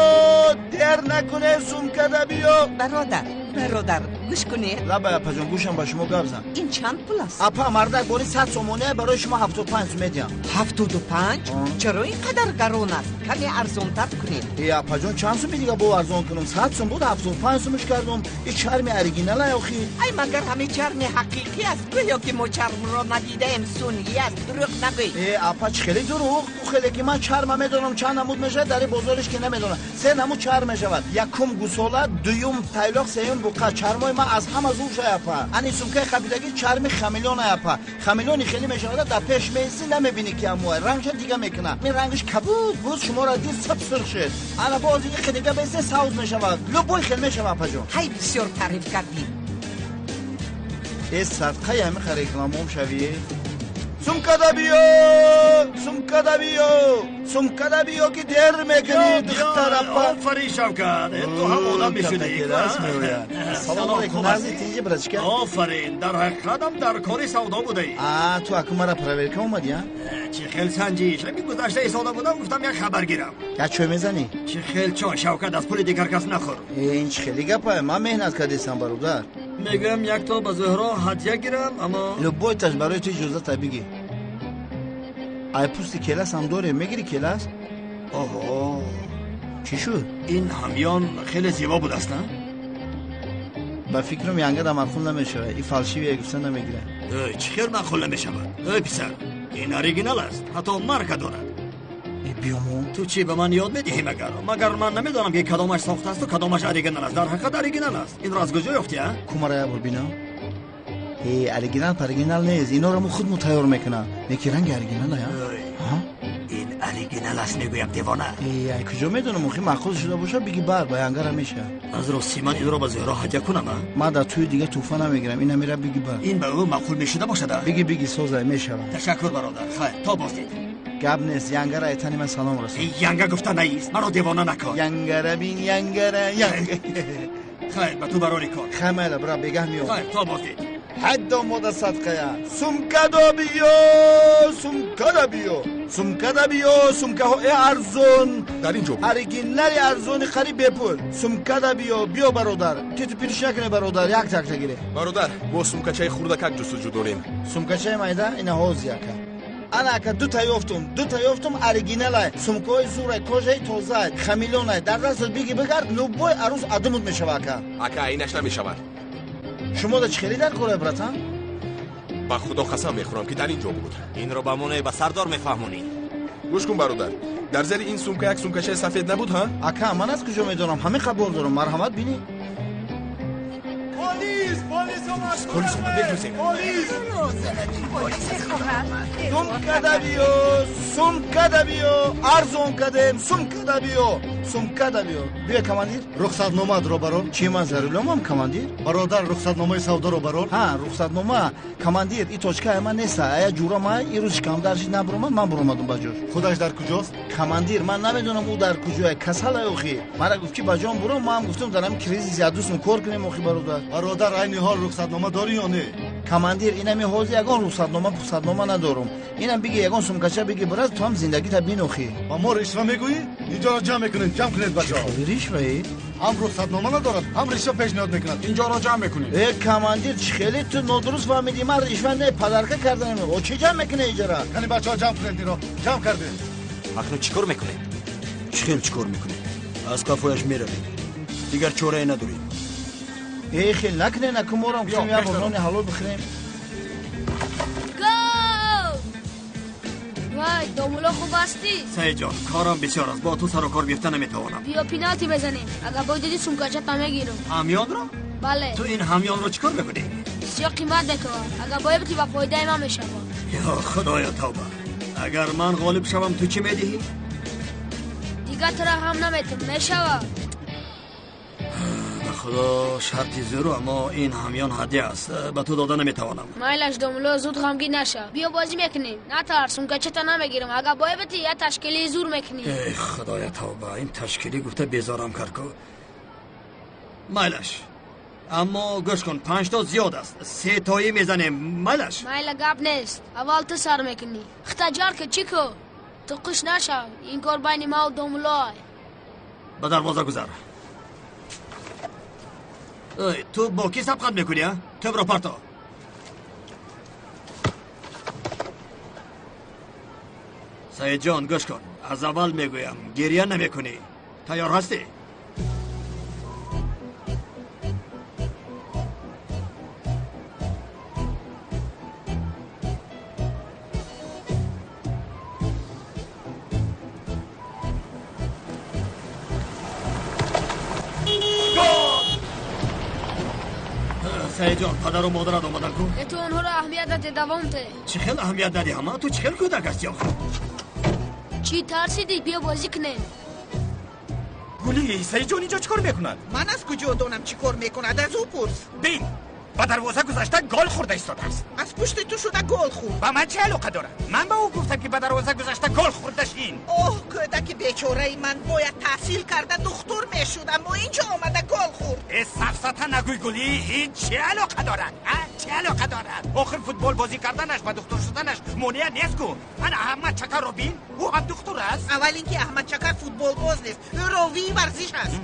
дер накуне, сумкада биё. Бародар, бародар, гӯш кунед. Лабай, апаҷон, гӯшам ба шумо гап зан. Ин чанд пул аст? Апа, мардак бори 100 сомония барои шумо 75 сум медиҳам. 75? Чаро ин қадар гарон аст? Каме арзонтар кунед. Э, апаҷон, чанд суми дига бо арзон кунам? 100 сум буд, 75 сумш кардам. Ин чарми оригинал охи. Ай, магар ҳамин чарми ҳақиқӣ аст? Гӯё ки мо чармро надидаем, сунъӣ аст. Дурӯғ нагӯй. Э, апа, чӣ хеле дурӯғ? Ӯ хеле ки ман чарма медонам чанд намуд мешавад, дар бозориш ки намедонам. Се намуд чарм мешавад. Якум гусола, дуюм тайлоқ, сеюм буқа. Чармои ман аз ҳама зур шай, апа. Ани сумкаи қабидагӣ чарми хамелеон, апа. Хамелеони хеле мешавад, дар пеш меистӣ, намебинӣ ки амуай. Рангша дига мекунад. Ин рангаш кабуд буд, шуморо дид саб сурх шуд. Ана боз ин дига беистӣ савз мешавад. Любой хел мешавад, апаҷон. Ҳай, бисёр таъриф кардӣ. Э, садқаи ҳамин рекламом шавӣ. Сумкада биё, сумкада биё, сумкада биё, ки дер мекунӣ, духтар апа. Офарин, Шавкат, ту ҳам одам мешудӣ. Салом алейкум, назди тинҷи, братчика. Офарин, дар ҳақиқатам дар кори савдо будаӣ. А, ту аку мара проверка омадӣ, а? Чӣ хел санҷиш? Ҳамин гузашта истода будам, гуфтам як хабар гирам. Як чой мезанӣ? Чӣ хел чой, Шавкат, аз пули дигар кас нахӯр. Ин чӣ хели гапа? Ман меҳнат кардистам, бародар. Мегӯям якто ба Зуҳро ҳадя гирам, аммо любой таш барои ту иҷозата бигӣ. Ай, пӯсти келас ҳам дорем, мегирӣ келас? Оҳо, чӣ шуд? Ин ҳамён хеле зебо будаст, а? Ба фикрам янгада маъқул намешавад. Ин фальшивия гуфта намегирад. Чӣ хел маъқул намешавад? Эй писар, ин оригинал аст, ҳатто марка дорад. Биёмо. Ту чӣ ба ман ёд медиҳӣ магар? Магар ман намедонам ки кадомаш сохта асту кадомаш оригинал аст. Дар ҳақиқат оригинал аст. Инро аз куҷо ёфтӣ, а? Кумара як бор бинам. Оригинал паригинал нест. Инора мо худмо тайёр мекунам. Неки ранги оригинал ая? Ин оригинал аст мегӯям, девона. Ай куҷо медонам, охи маъқул шуда боша, биги бар, ба янгара меша. Аз рости ман инро ба Зуҳро ҳадя кунам, а? Ман дар тӯи дига тӯҳфа намегирам, ина мера биги бар. Ин ба ӯ маъқул мешуда бошад, а? Биги, биги, созай мешавад. Ташаккур, бародар. Хайр, то боздид. Гап нест, янгара айтани ман салом расон. Янга гуфта наист, маро девона накун. Янгара бин, янгара, янга. Хайр, ба ту барори кор. Хайр, майла, бира, бегаҳ меом. Хайр, то боздид. Ҳаддо мода садқая. Сумкада биё, сумкада биё, сумкада биё, сумкаҳои арзон. Дар ин ҷо буд. Оригинали арзони қариб бепул. Сумкада биё, биё бародар. Титу пириш накунӣ бародар, як такта гире. Бародар, мо сумкачаи хурдакак ҷустуҷӯ дорем. Сумкачаи майда ина ҳоз яка. Ана ака дута ёфтум, дута ёфтум оригиналай. Сумкаҳои зурай, кожаи тозай, хамилонай. Дар дастат биги бигард, любой арӯз адумут мешава ака. Ака, инаш намешавад. Шумо да чӣ хеле дар корай, братан? Ба худо қасам мехӯрам ки дар ин ҷо буд. Инро ба моне ба сардор мефаҳмонӣ. Гӯш кун, бародар, дар зери ин сумка як сумкачаи сафед набуд, ҳа? Ака, ман аз куҷо медонам? Ҳамин қабул дорам. Марҳамат бинӣ. Полис, полис омад! Полис омад, бигрӯзем. Полис! Сумкада биё, сумкада биё, арзон кадем, сумкада биё, сумкада биё. Биё, командир. Рухсатномаатро барор. Чӣ ман зарурламам, командир? Бародар, рухсатномаи савдоро барор. Ҳа, рухсатнома. Командир, и точкаи ман неста. Ая ҷура ма ирӯз шикамдар шид набуромад, ман буромадум ба ҷош. Худаш дар куҷост? Командир, ман намедонам ӯ дар куҷоя. Касалай охи. Мара гуфт ки ба ҷон буром, ман гуфтум дар ҳамин кризис ядусм кор кунем охи, бародар. Бародар, айни ҳол рухсатнома дорӣ ё не? Командир, инами ҳозир ягон рухсатнома пухсатнома надорум. Инам биги ягон сумкача биги брат, ту ҳам зиндагита бин охи. Ба мо ришва мегӯӣ? Инҷоро ҷамъ мекунед, ҷамъ кунед бачаҳо. Ришваи? Ҳам рухсатнома надорад, ҳам ришва пешниҳод мекунад. Инҷоро ҷамъ мекунед. Э, командир, чӣ хеле ту нодуруст фаҳмидӣ? Ман ришва не, падарка карданем. О, чӣ ҷамъ мекунед иҷора? Кани бачаҳо ҷамъ кунед инро. Ҷамъ кардед. Акнун чӣ кор мекунед? Чӣ хел чӣ кор мекунед? Аз қафояш меравем. Дигар чорае надорем. Э, хел накунед, наку морам гуфтем як бор нони ҳалол бихӯрем. Гол! Вай, домулло хуб ҳастӣ? Саидҷон, корам бисёр аст, бо ту сару кор гирифта наметавонам. Биё пеналти мезанем. Агар бой дидӣ сумкачата мегирам. Ҳамёнро? Бале. Ту ин ҳамёнро чӣ кор мекунӣ? Бисёр қимат мекунам. Агар бой битӣ ба фоидаи ман мешавад. Ё худоё, тавба. Агар ман ғолиб шавам, ту чӣ медиҳӣ? Дигар тура ҳам наметам, мешавад. Ба худо шарти зӯру, аммо ин ҳамён ҳадя аст, ба ту дода наметавонам. Майлаш домулло, зуд ғамгин наша. Биё бозӣ мекунем. Натарс, сумкачата намегирам. Агар бой битӣ, я ташкилии зур мекунӣ. Эй худоя, тавба, ин ташкилӣ гуфта безорам кард ку. Майлаш, аммо гӯш кун, панҷто зиёд аст, сетоӣ мезанем. Майлаш? Майла, гап нест. Аввал ту сар мекунӣ. Хита ҷар ки чӣ ку? Ту қуш нашав, ин кор байни маву домуллоай. Ба дарвоза гузар. Эй, ту бо кӣ сабқат мекунӣ, а? Тӯбро парто. Саидҷон, гӯш кун, аз аввал мегӯям, гирья намекунӣ. Тайёр ҳастӣ? Саидҷон, падару модарат омадан ку? Э, ту онҳоро аҳамият наде, давом те. Чӣ хел аҳамият надиҳам, а? Ту чӣ хел кӯдак ҳастӣ охир? Чӣ тарсидӣ? Биё бозӣ кунем. Гули, Саидҷон инҷо чӣ кор мекунад? Ман аз куҷо донам чӣ кор мекунад? Аз ӯ пурс. Бин, ба дарвоза гузашта гол хӯрда истодааст. Аз пушти ту шуда гол хӯрд. Ба ман чӣ алоқа дорад? Ман ба ӯ гуфтам ки ба дарвоза гузашта гол хӯрда шин. Оҳ, кӯдаки бечораи ман бояд таҳсил карда духтур мешуд, аммо инҷо омада гол хӯрд. Э, сафсата нагӯй Гули, ин чӣ алоқа дорад? А, чӣ алоқа дорад? Охир футбол бозӣ карданаш ба духтур шуданаш монеа нест ку. Ана Аҳмад Чакарро бин, ӯ ҳам духтур аст. Аввал ин ки Аҳмад Чакар футболбоз нест, ӯ ровии варзиш аст.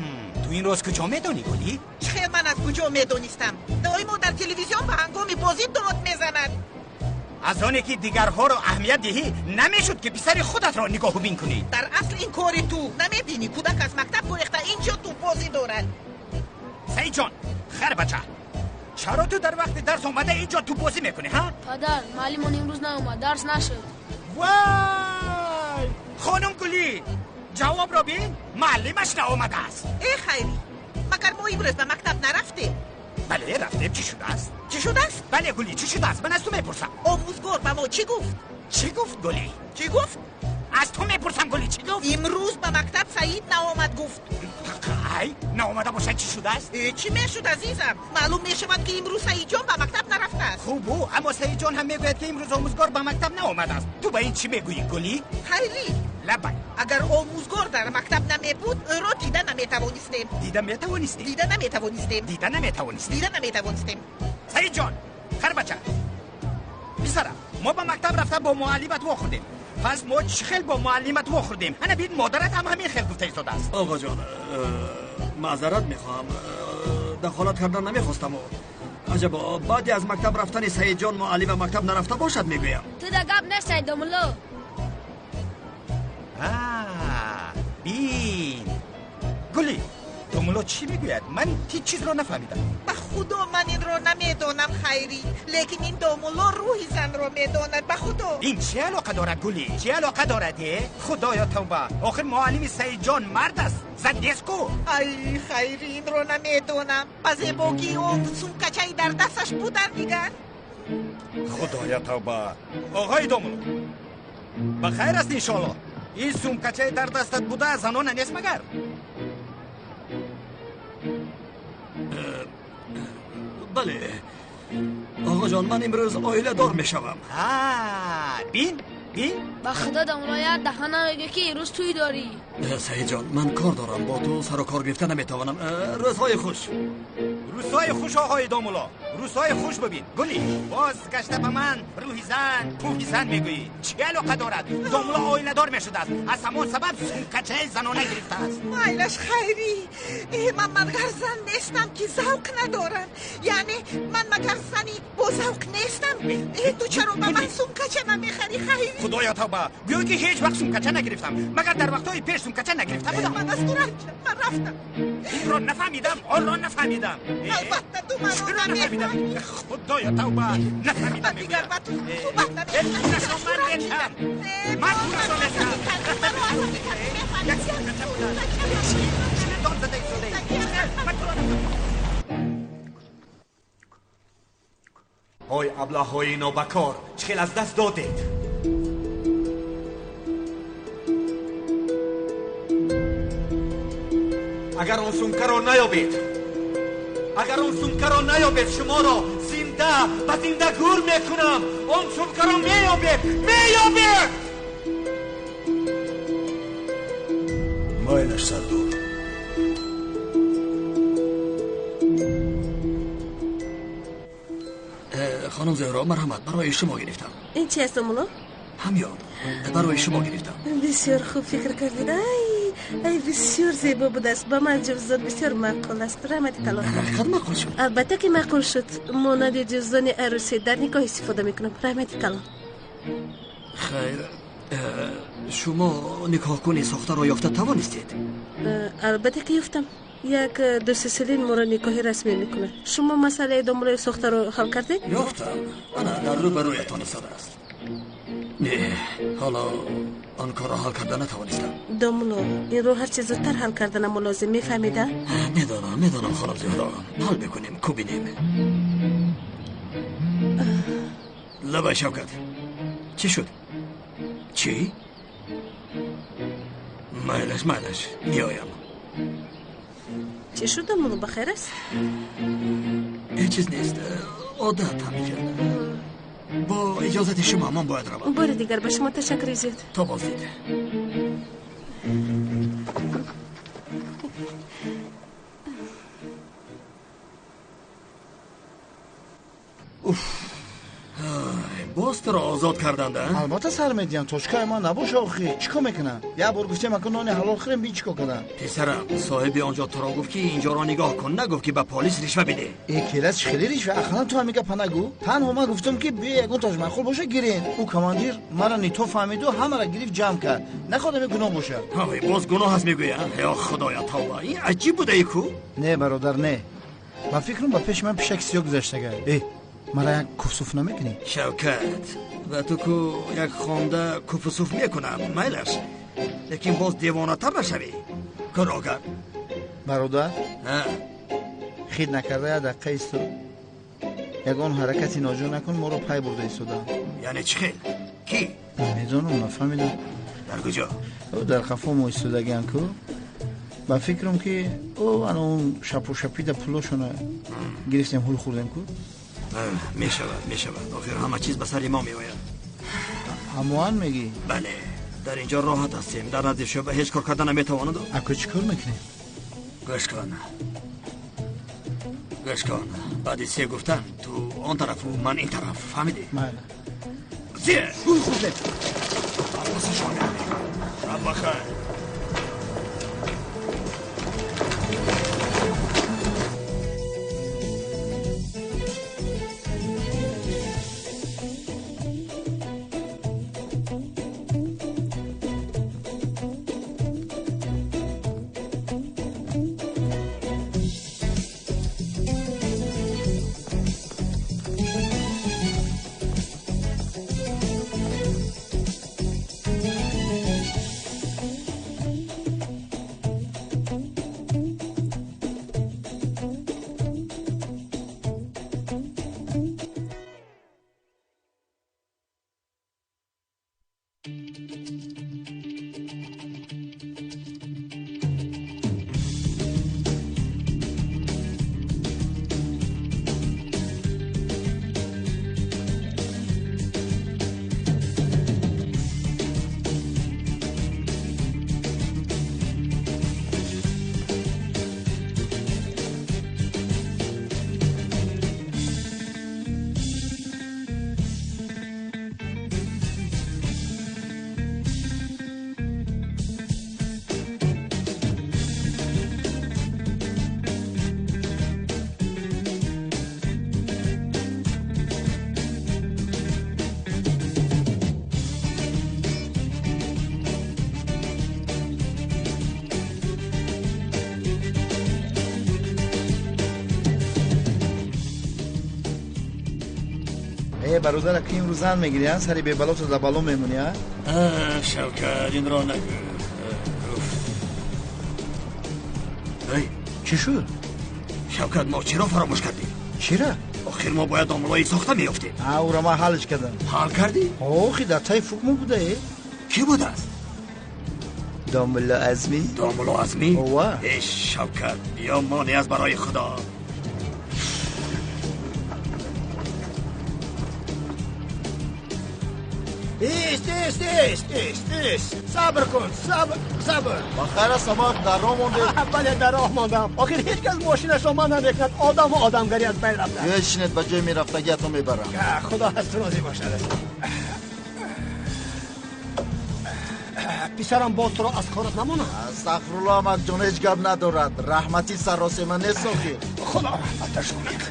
Ту инро аз куҷо медонӣ, Гули? Чӣ хел ман аз куҷо медонистам? Доимо дар телевизион ба ҳангоми бозӣ дод мезанад. Аз оне ки дигарҳоро аҳамият диҳӣ, намешуд ки писари худатро нигоҳубин кунӣ. Дар асл ин кори ту. Намебинӣ кӯдак аз мактаб гурехта инҷо тӯббозӣ дорад. Саидҷон, хар бача, чаро ту дар вақти дарс омада инҷо тӯббозӣ мекунӣ, ҳа? Падар, муаллимон имрӯз наомад, дарс нашуд. Вай! Хонум Гулӣ, ҷавобро бин, муаллимаш наомадааст. Э Хайрӣ, магар мо имрӯз ба мактаб нарафтем? Бале, рафтем. Чӣ шудааст? Чӣ шудааст? Бале Гулӣ, чӣ шудааст? Ман аз ту мепурсам. Омӯзгор ба мо чӣ гуфт? Чӣ гуфт Гулӣ? Чӣ гуфт? Аз ту мепурсам Гулӣ, чӣ гуфт? Имрӯз ба мактаб Саид наомад гуфт. Ай, наомада бошад чӣ шудааст? Чӣ мешуд азизам? Маълум мешавад ки имрӯз Саидҷон ба мактаб нарафтааст. Хуб, аммо Саидҷон ҳам мегӯяд ки имрӯз омӯзгор ба мактаб наомадааст. Ту ба ин чӣ мегӯӣ Гулӣ? Хайрӣ, лабай. Агар омӯзгор дар мактаб намебуд, ӯро дида наметавонистем. Дида метавонистем? Дида наметавонистем. Дида наметавонистем. Дида наметавонистем. Саидҷон, харбача, писарам, мо ба мактаб рафта бо муаллимат вохӯрдем. Пас мо чӣ хел бо муаллимат вохӯрдем? Ана бин, модарат ҳам ҳамин хел гуфта истодааст. Оғоҷон, маъзарат мехоҳам, дахолат кардан намехостам. Аҷабо, баъди аз мактаб рафтани Саидҷон муаллим ба мактаб нарафта бошад мегӯям. Ту да гап нест, Саид домулло. Бин, Гулӣ, домулло чӣ мегӯяд? Ман ҳеҷ чизро нафаҳмидам. Ба худо ман инро намедонам Хайрӣ, лекин ин домулло рӯҳи занро медонад, ба худо. Ин чӣ алоқа дорад Гулӣ? Чӣ алоқа дорад? Худоё тавба, охир муаллими Саидҷон мард аст, зан нест ку. Ай Хайрӣ, инро намедонам. Ба зебогии он сумкачаи дар дасташ будан дигар. Худоё тавба. Оғои домулло, ба хайр аст иншоалло. Ин сумкачаи дар дастат буда занона нест магар? Бале оғоҷон, ман имрӯз оиладор мешавам. Бин, бин. Ба худо домулло, як даҳа намегӯ ки имрӯз тӯй дорӣ. Саидҷон, ман кор дорам, бо ту сару кор гирифта наметавонам. Рӯзҳои хуш. Рӯзҳои хуш оғои домулло, рӯзҳои хуш. Бибин Гулӣ, боз гашта ба ман рӯҳи зан, пӯҳи зан мегӯӣ. Чӣ алоқа дорад? Домулло оиладор мешудааст, аз ҳамон сабаб сумкачаи занона гирифтааст. Майлаш Хайрӣ, ман магар зан нестам ки завқ надорам? Яъне ман магар зани бо завқ нестам? Ту чаро ба ман сумкача намехарӣ Хайрӣ? Худоё тавба, гӯё ки ҳеҷ вақт сумкача нагирифтам. Магар дар вақтҳои пеш сумкача нагирифта будам? Ман аз ту ранҷам, ман рафтам. Инро нафаҳмидам, онро нафаҳмидам. Албатта ту маро намефаҳмӣ. Худоё тавба, нафаҳмидам. Ман дигар ба ту суҳбат намекунам. Пулашро ман метам, ман пулашро метам. Як сумкача буда. Дод зада истодаӣ. Ман туро нафаҳмидам. Ой аблаҳои нобакор, чӣ хел аз даст додед? Агар он сумкаро наёбед, агар он сумкаро наёбед, шуморо зинда ба зинда гур мекунам. Он сумкаро меёбед, меёбед! Майлаш сардор. Хонум Зуҳро, марҳамат, барои шумо гирифтам. Ин чи аст домулло? Ҳамён, барои шумо гирифтам. Бисёр хуб фикр кардед. Ай, ай, бисёр зебо будааст. Ба ман ҷуздон бисёр маъқул аст. Раҳмати калон. Ҳақиқат маъқул шуд? Албатта ки маъқул шуд. Монанди ҷуздони арӯсӣ дар никоҳ истифода мекунам. Раҳмати калон. Хайр, шумо никоҳкуни сохтаро ёфта тавонистед? Албатта ки ёфтам. Як дӯстиселин моро никоҳи расмӣ мекунад. Шумо масъалаи домуллои сохтаро ҳал кардед? Ёфтам. Ана дар рӯбарӯятон истодааст. Не, ҳоло он корро ҳал карда натавонистам. Домулло, инро ҳарчи зудтар ҳал карданамо лозим, мефаҳмида? Медонам, медонам хонум Зуҳро. Ҳал мекунем, ку бинем. Лабай Шавкат, чӣ шуд? Чӣ? Майлаш, майлаш, меоям. Чӣ шуд домулло, ба хайр аст? Ҳеҷ чиз нест, одат ҳамин хел. Бо иҷозати шумо ман бояд равам. Бори дигар ба шумо ташаккури зиёд. То боздид. Уф, боз туро озод карданд, а? Албатта сар медиҳам, точкаи ман набоша охи. Чӣ кор мекунам? Як бор гуфтем ака нони ҳалол хӯрем, бин чӣ кор кардам. Писарам, соҳиби он ҷо туро гуфт ки инҷоро нигоҳ кун, нагуфт ки ба полис ришва бидеҳ. Э келас, чӣ хеле ришва? Ақаллан ту ҳамин гапа нагӯ. Танҳо ман гуфтам ки биё ягон тош маъқул боша гирен. Ӯ командир мара нито фаҳмиду ҳамаро гирифт ҷамъ кард. Нахоҳад гуноҳ бошад. Ҳай, боз гуноҳ аст мегӯя? Ё худоя тавба, ин аҷиб будаи ку? Не бародар, не. Ба фикрам ба пеши ман пишаки сиёҳ гузаштага. Э, мара як куфсуф намекунӣ? Шавкат, ба ту ку як хонда куфусуф мекунам, майлаш. Лекин боз девонатар нашавӣ. Кӯрогар. Бародар, хид накарда як дақиқа исто. Ягон ҳаракати ноҷо накун, моро пай бурда истодаанд. Яъне чӣ хел? Кӣ? Намедонам, нафаҳмидам. Дар куҷо? Дар қафо мо истодагиам ку. Ба фикрам ки ана он шапошапида пулошона гирифтем, ҳул хӯрдем ку. Мешавад, мешавад. Охир ҳама чиз ба сари мо меояд. Ҳамоан мегӣ? Бале, дар инҷо роҳат ҳастем. Дар назди шӯъба ҳеҷ кор карда наметавонад. Ако чӣ кор мекунем? Гӯш кун, гӯш кун. Баъди се гуфтан ту он тарафу ман ин тараф, фаҳмидӣ? Майла. Се! Ҳул хӯрдем. Пасашон меравем. Шаб бахайр. Бародар, ки имрӯз зан мегирӣ, сари бебалото дар бало мемонӣ, а? Шавкат, инро нагӯ. Эй, чӣ шуд? Шавкат, мо чиро фаромӯш кардем? Чира? Охир мо бояд домлои сохта меёфтем. Ӯро ман ҳалш кардам. Ҳал кардӣ? Охи, дар таи фук мо буда, э? Кӣ будааст? Домулло Азмӣ. Домулло Азмӣ? Ова. Эй, Шавкат, биё монеъ аз барои Худо. Ист, ист, ист, ист, ист. Сабр кун, сабр, сабр. Бахайр аст, амак, дар роҳ мондед? Бале, дар роҳ мондам. Охир ҳеҷ кас мошинашро ман намекунад. Одаму одамгарӣ аз байн рафта. Биёед шинед, ба ҷои мерафтагиатон мебарам. Худо аз ту розӣ бошад. Писарам боз туро аз корат намонад. Астағфируллоҳ, амакҷон, ҳеҷ гап надорад. Раҳмати саросема нест охир. Худо раҳматаш кунад.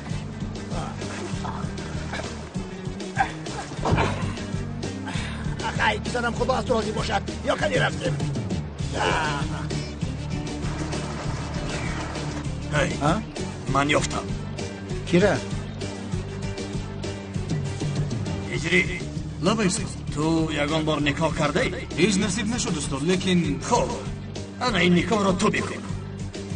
Ай, писарам, худо аз ту розӣ бошад. Ё кани рафтем. Эй, ман ёфтам. Кира? Ҳиҷрӣ. Лабай, устод. Ту ягон бор никоҳ кардаӣ? Ҳеҷ насиб нашуд, устод, лекин хуб, ана ин никоҳро ту бикун.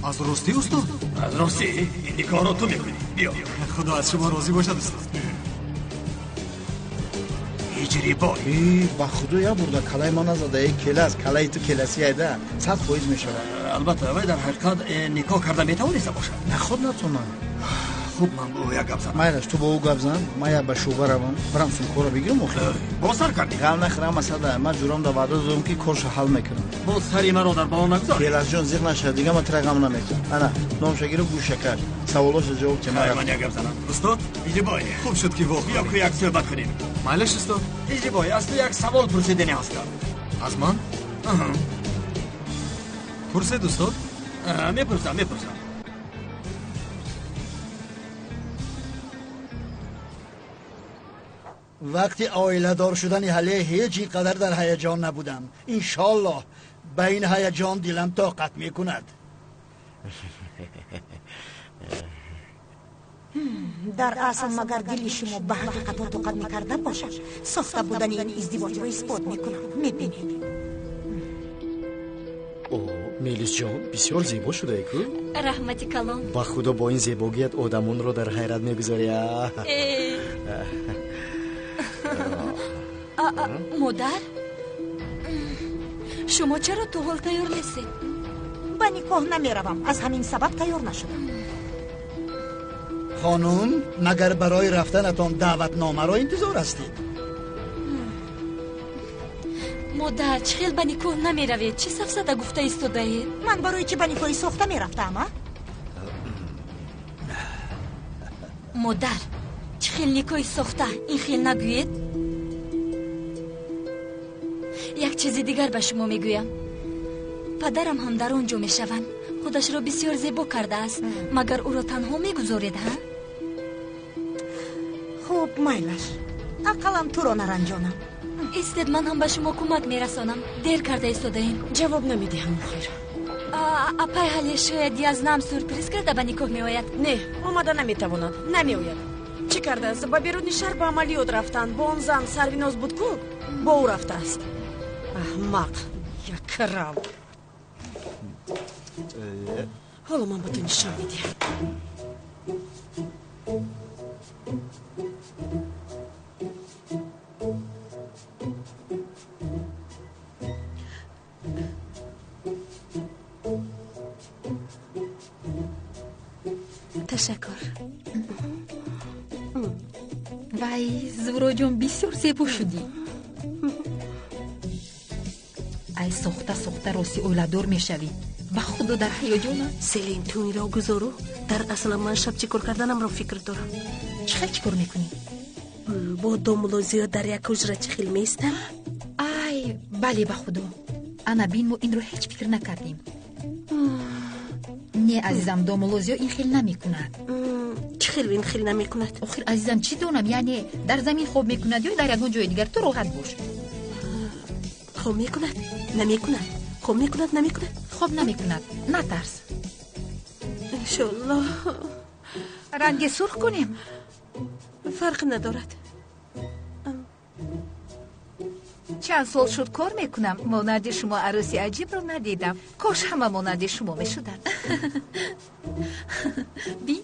Аз ростӣ, устод? Аз ростӣ, ин никоҳро ту мекунӣ. Биё. Худо аз шумо розӣ бошад, устод. Ҳиҷрибой. Ба худо як бурда калаи ман назада, э келас, калаи ту келаси айда, 100% мешавад. Албатта, вай дар ҳақиқат никоҳ карда метавониста бошад. Наход натонам. Хуб, ман бо ӯ як гап занам. Майлаш, ту бо ӯ гап зан, ман як ба шӯъба равам, барам сумкаро бигирам охир. Боз сар кардӣ? Ғам нахӯр, ҳама сада. Ман ҷурам да ваъда додам ки корша ҳал мекунам. Боз сари маро дар бало нагузор. Келасҷон, зиқ нашавад, дига ман тура ғам наметиҳам. Ана, номша гиру гӯша каш. Саволоша ҷавоб те. Ман як гап занам. Устод, Ҳиҷрибой. Хуб шуд ки воқеа. Биё ку як суҳбат кунем. Майлаш, устод. Ҳиҷрибой, аз ту як савол пурсидани ҳастам. Аз ман? Пурсед, устод. Мепурсам, мепурсам. Вақти оиладор шудани ҳале ҳеҷ ин қадар дар ҳаяҷон набудам. Иншоаллоҳ ба ин ҳаяҷон дилам тоқат мекунад. Дар асл магар дили шумо ба ҳақиқатҳо тоқат мекарда бошад, сохта будани ин издивоҷро исбот мекунам. Мебинед. Мелисҷон, бисёр зебо шудаи ку? Раҳмати калон. Ба худо бо ин зебогият одамонро дар ҳайрат мегузорӣ. Модар, шумо чаро то ҳол тайёр нестед? Ба никоҳ намеравам, аз ҳамин сабаб тайёр нашудам. Хонум, магар барои рафтанатон даъватномаро интизор ҳастед? Модар, чӣ хел ба никоҳ намеравед? Чӣ сафсата гуфта истодаед? Ман барои чӣ ба никоҳи сохта мерафтаам, а? Модар, чӣ хел никоҳи сохта? Ин хел нагӯед. Як чизи дигар ба шумо мегӯям. Падарам ҳам дар он ҷо мешаванд. Худашро бисёр зебо кардааст. Магар ӯро танҳо мегузоред, ҳа? Хуб, майлаш. Ақаллан туро наранҷонам. Истед, ман ҳам ба шумо кӯмак мерасонам. Дер карда истодаем. Ҷавоб намедиҳам, охир. Апай ҳале шояд язнам сюрприз карда ба никоҳ меояд. Не, омада наметавонад, намеояд. Чӣ кардааст? Ба беруни шаҳр ба амалиёт рафтанд. Бо он зан Сарвиноз буд ку, бо ӯ рафтааст. Аҳмақ, якрав. Ҳоло ман ба ту нишон медиҳам. Ташаккур. Вай, Зуҳроҷон, бисёр зебо шудӣ. Ай, сохта сохта рости оиладор мешавӣ. Ба худо дар ҳаяҷонам. Селин, ту инро гузору. Дар асла ман шаб чӣ кор карданамро фикр дорам. Чӣ хел чӣ кор мекунӣ? Бо домуло зиёд дар як ҳуҷра чӣ хел меистам? Ай, бале, ба худо. Ана бин, мо инро ҳеҷ фикр накардем. Не, азизам, домуло зиё ин хел намекунад. Чӣ хел ин хел намекунад? Охир, азизам, чӣ донам, яъне дар замин хоб мекунад ё дар ягон ҷои дигар. Ту роҳат бош. Хоб мекунад, намекунад. Хоб мекунад, намекунад. Хоб намекунад, натарс. Иншоаллоҳ. Ранги сурх кунем? Фарқ надорад. Чанд сол шуд кор мекунам, монанди шумо арӯси аҷибро надидам. Кош ҳама монанди шумо мешуданд. Би?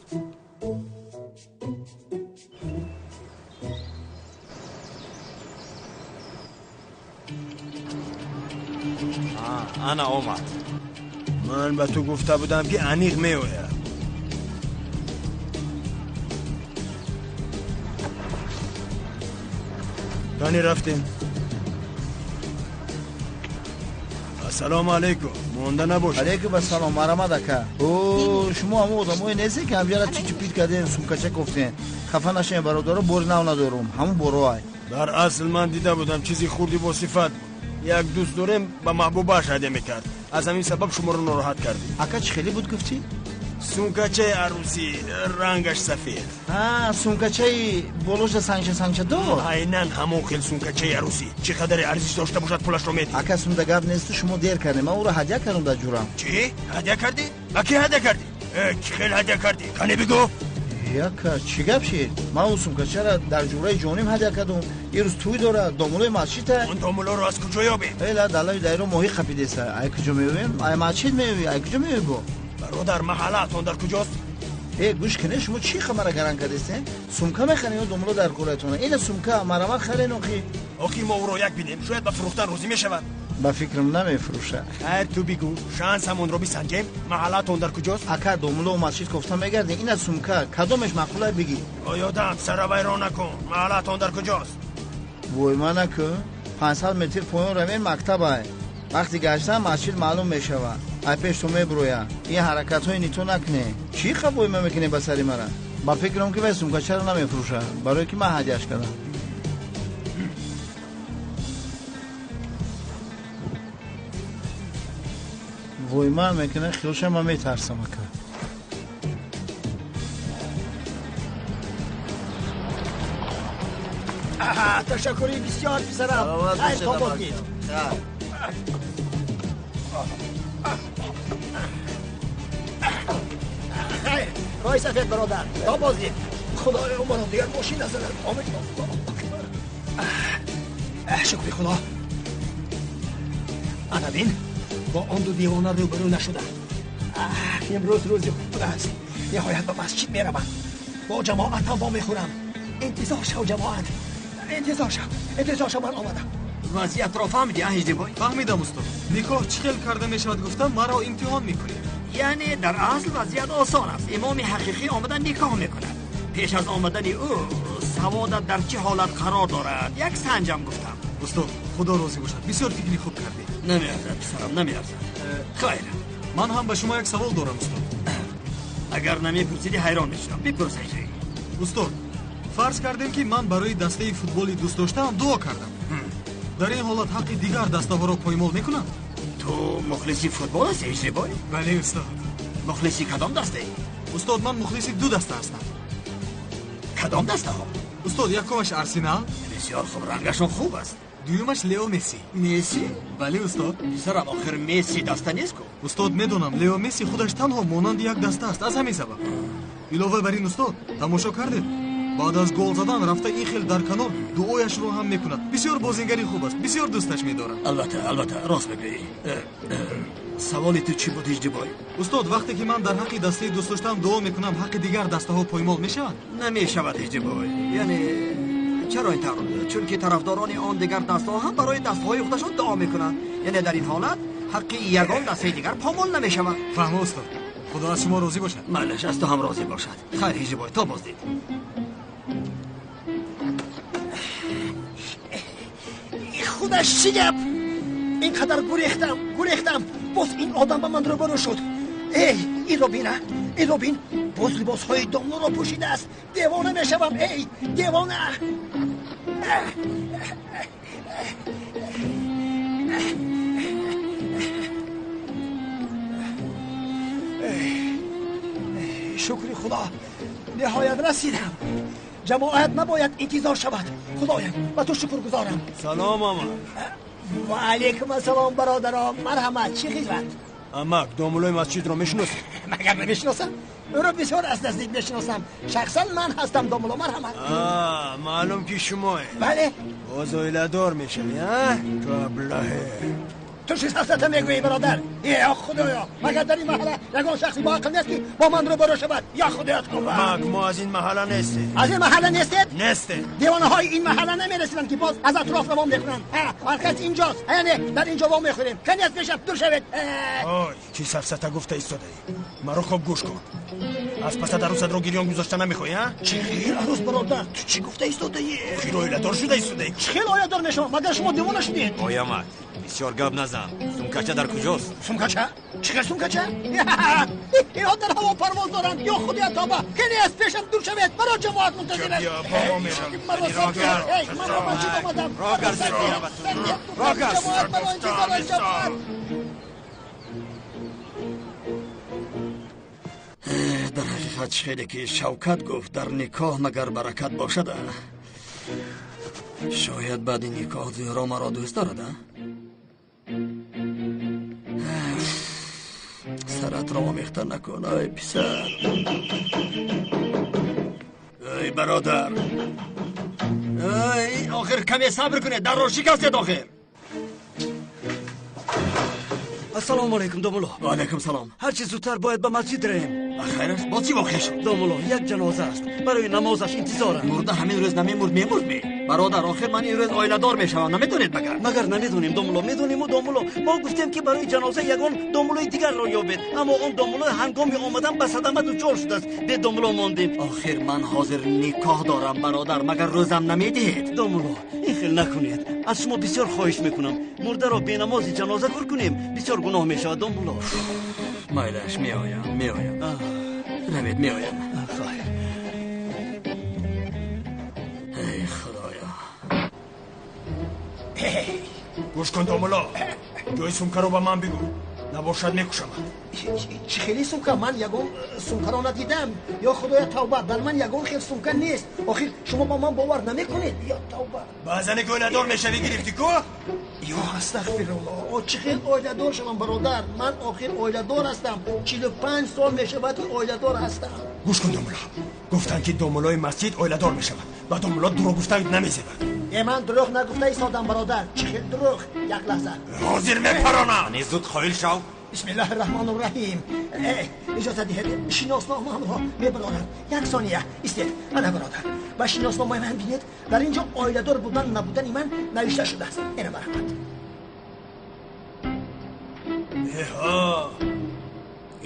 Ана омад. Ман ба ту гуфта будам, ки аниқ меояд. Кани рафтем. Ассалому алайкум. Монда набошед. Алайкум ассалом, марамад ака. О, шумо ҳамон одамое нестед, ки ҳамҷара чичу-пит кардем, сумкача кофтем. Хафа нашавем, бародаро, бори нав надорум. Ҳамон бороай. Дар асл ман дида будам, чизи хурди бо сифат буд. Як дӯст дорем, ба маҳбубааш ҳадя мекард. Аз ҳамин сабаб шуморо нороҳат кардем. Ака, чӣ хеле буд гуфтӣ? Сумкачаи арӯсӣ, рангаш сафед. А, сумкачаи болоша сангча сангча дор? Айнан ҳамон хел сумкачаи арӯсӣ. Чӣ қадаре арзиш дошта бошад, пулашро медиҳӣ. Ака, сумда гап несту, шумо дер кардем. Ман ӯро ҳадя кардам дар ҷурам. Чӣ? Ҳадя кардӣ? Ба кӣ ҳадя кардӣ? Чӣ хел ҳадя кардӣ? Кане бигӯ. Яка, чӣ гап шид? Ман ӯ сумкачаро дар ҷураи ҷоним ҳадя кардум. Ин рӯз тӯй дорад, домулои масҷида. Он домулоро аз куҷо ёбем? Эла, далави дайро моҳӣ қапидеса. Ай куҷо меёбем? Ай масҷид меёбӣ, ай куҷо меёбӣ бо? Бародар, маҳаллаатон дар куҷост? Э, гӯш кунед, шумо чӣ хамара гаран кардестен? Сумка мехарен ё домуло дар кораятона? Ина сумка, марамат харен охи. Охи, мо ӯро як бинем, шояд ба фурӯхтан розӣ мешавад. Ба фикрам намефурӯшад. Хайр, ту бигӯ, шансамонро бисанҷем. Маҳаллаатон дар куҷост? Ака, домуло масҷид кофта мегардем. Ина сумка, кадомеш маъқулай бигӣ. Оёдам, сара вайрон накун. Маҳаллаатон дар куҷост? Вой, ма накун. 500 метр поён равем, мактабай. Вақти гаштан масҷид маълум мешавад. Ай пеш ту мебуроя. Ин ҳаракатҳои нито накунӣ. Чӣ хабойма мекунӣ ба сари мара? Ба фикрам, ки вай сумкачаро намефурӯшад, барое ки ман ҳадяш кардам. Вой, ман мекунам, хиёлшам, ман метарсам, ака. Ташаккури бисёр, писарам. Хайр, то боздид. Хайр, роҳи сафед, бародар. То боздид. Худоё, маро дигар мошин назанад. Омин. Шукри Худо. Ана бин, Бо он ду девона рӯбарӯ нашудам. Имрӯз рӯзи хуб аст. Ниҳоят ба масҷид меравам. Бо ҷамоатам вомехӯрам. Интизор шав, ҷамоат. Интизор шав. Интизор шав, ман омадам. Вазъиятро фаҳмидӣ, Ҳиҷрибой? Фаҳмидам, устод. Никоҳ чӣ хел карда мешавад гуфтам, маро имтиҳон мекунед. Яъне дар асл вазъият осон аст. Имоми ҳақиқӣ омада никоҳ мекунад. Пеш аз омадани ӯ саводат дар чӣ ҳолат қарор дорад, як санҷам гуфтам. Устод, худо розӣ бошад, бисёр фикри хуб кардед. Намеарзад, писарам, намеарзад. Хайр. Ман ҳам ба шумо як савол дорам, устод. Агар намепурсидӣ ҳайрон мешудам. Бипурс, Ҳиҷрӣ. Устод, фарз кардем ки ман барои дастаи футболи дӯст доштаам дуо кардам. Дар ин ҳолат ҳаққи дигар дастаҳоро поймол мекунам? Ту мухлиси футбол ҳастӣ, Ҳиҷрибой? Бале, устод. Мухлиси кадом дастаӣ? Устод, ман мухлиси ду даста ҳастам. Кадом дастаҳо? Устод, якумаш Арсенал. Бисёр хуб, рангашон хуб аст. Дуюмаш Лео Месси. Месси? Бале, устод. Писарам, охир Месси даста нест ку? Устод, медонам, Лео Месси худаш танҳо монанди як даста аст, аз ҳамин сабаб. Илова бар ин, устод, тамошо кардед? Баъд аз гол задан рафта ин хел дар канор дуояшро ҳам мекунад. Бисёр бозингари хуб аст, бисёр дӯсташ медорам. Албатта, албатта, рост мегӯӣ. Саволи ту чӣ буд, Ҳиҷрибой? Устод, вақте ки ман дар ҳаққи дастаи дӯст доштаам дуо мекунам, ҳаққи дигар дастаҳо поймол мешаванд? Намешавад, Ҳиҷрибой. Яъне чаро ин тавр? Чунки тарафдорони он дигар дастаҳо ҳам барои дастаҳои худашон дуо мекунанд. Яъне дар ин ҳолат ҳаққи ягон дастаи дигар помол намешавад. Фаҳмо, устод. Худо аз шумо розӣ бошад. Майлаш, аз ту ҳам розӣ бошад. Хайр, Ҳиҷрибой, то боздид. Худаш чӣ гап? Ин қадар гурехтам, гурехтам, боз ин одам ба ман рӯбарӯ шуд. Эй, инро бин, инро бин, боз либосҳои домлоро пӯшидааст. Девона мешавам, эй, девона. Шукри Худо, ниҳоят расидам. Ҷамоат набояд интизор шавад. Худоям, ба ту шукргузорам. Салом, амак. Ва алайкум ассалом, бародарон. Марҳамат, чӣ хизмат? Амак, домулои масҷидро мешиносӣ? Магар намешиносам? Ӯро бисёр аз наздик мешиносам. Шахсан ман ҳастам, домуло. Марҳамат. Маълум ки шумое. Бале. Боз оиладор мешавӣ, а? Ту аблаҳе. Ту чӣ сафсата мегӯӣ, бародар? Ё Худоё, магар дар ин маҳалла ягон шахси боақл нест ки бо ман рӯбарӯ шавад? Ё Худоё, тавба! Амак, мо аз ин маҳалла нестем. Аз ин маҳалла нестед? Нестем. Девонаҳои ин маҳалла намерасиданд ки боз аз атроф равон мекунанд. Марказ инҷост, яъне дар инҷо во мехӯрем. Кани аз пешам дур шавед. Ой, чӣ сафсата гуфта истодаӣ? Маро хуб гӯш кун. Аз пасат арӯсатро гирён гузошта намехоҳӣ, а? Чӣ хел арӯс, бародар? Ту чӣ гуфта истодаӣ? Охир оиладор шуда истодаӣ. Чӣ хел оиладор мешавам? Магар шумо девона шудед? Ой, амак, бисёр гап назан. Сумкача дар куҷост? Сумкача? Чӣ хел сумкача? Инҳо дар ҳаво парвоз доранд. Ё Худоя, тавба! Кани аз пешам дур шавед. Маро ҷамоат мунтазир аст. Маро ман ба масҷид омадам. Ҷамоат маро интизор аст. Ҷамоат. Дар ҳақиқат хеле ки Шавкат гуфт, дар никоҳ магар баракат бошад? Шояд баъди никоҳ Зуҳро маро дӯст дорад. Саратро омехта накун, ай писар. Эй бародар, эй, охир каме сабр кунед, дарро шикастед охир. Ассалому алайкум, домулло. Ва алайкум салом. Ҳарчи зудтар бояд ба масҷид раем. Хайр аст, боз чӣ воқеа шуд? Домулло, як ҷаноза аст. Барои намозаш интизорам. Мурда ҳамин рӯз намемурд, мемурд ме? Бародар, охир ман ин рӯз оиладор мешавам, намедонед магар? Магар намедонем, домулло, медонему домулло. Мо гуфтем ки барои ҷаноза ягон домуллои дигарро ёбед, аммо он домулло ҳангоми омадан ба садама дучор шудааст. Бе домулло мондем. Охир ман ҳозир никоҳ дорам, бародар, магар рӯзам намедиҳед? Домулло, ин хел накунед. Аз шумо бисёр хоҳиш мекунам. Мурдаро бенамози ҷаноза гур кунем, бисёр гуноҳ мешавад, домулло. Майлаш, меоям, меоям. Равед, меоям. Хайр. Эй Худоё. Гӯш кун, домулло, ҷои сумкаро ба ман бигӯ, набошад мекушамад. Чӣ хели сумка? Ман ягон сумкаро надидам. Ё худоя, тавба, дар ман ягон хел сумка нест. Охир шумо ба ман бовар намекунед. Ё тавба. Ба зане ки оиладор мешавӣ гирифтӣ ку? Ё астағфируллоҳ, чӣ хел оиладор шавам, бародар? Ман охир оиладор ҳастам. 45 сол мешавад ки оиладор ҳастам. Гӯш кун домулло, гуфтанд ки домуллои масҷид оиладор мешавад. Ба домулло дурӯғ гуфтан намезебад. Э, ман дурӯғ нагуфта истодам, бародар. Чӣ хел дурӯғ? Як лаҳза. Ҳозир мепаронам. Не, зуд қоил шав. Бисмиллаҳи раҳмони раҳим. Иҷоза диҳед, шиносномаамро мебарорам. Як сония истед. Ана бародар, ба шиносномаи ман бинед, дар ин ҷо оиладор будан набудани ман навишта шудааст. Ина марҳамат. Эҳа,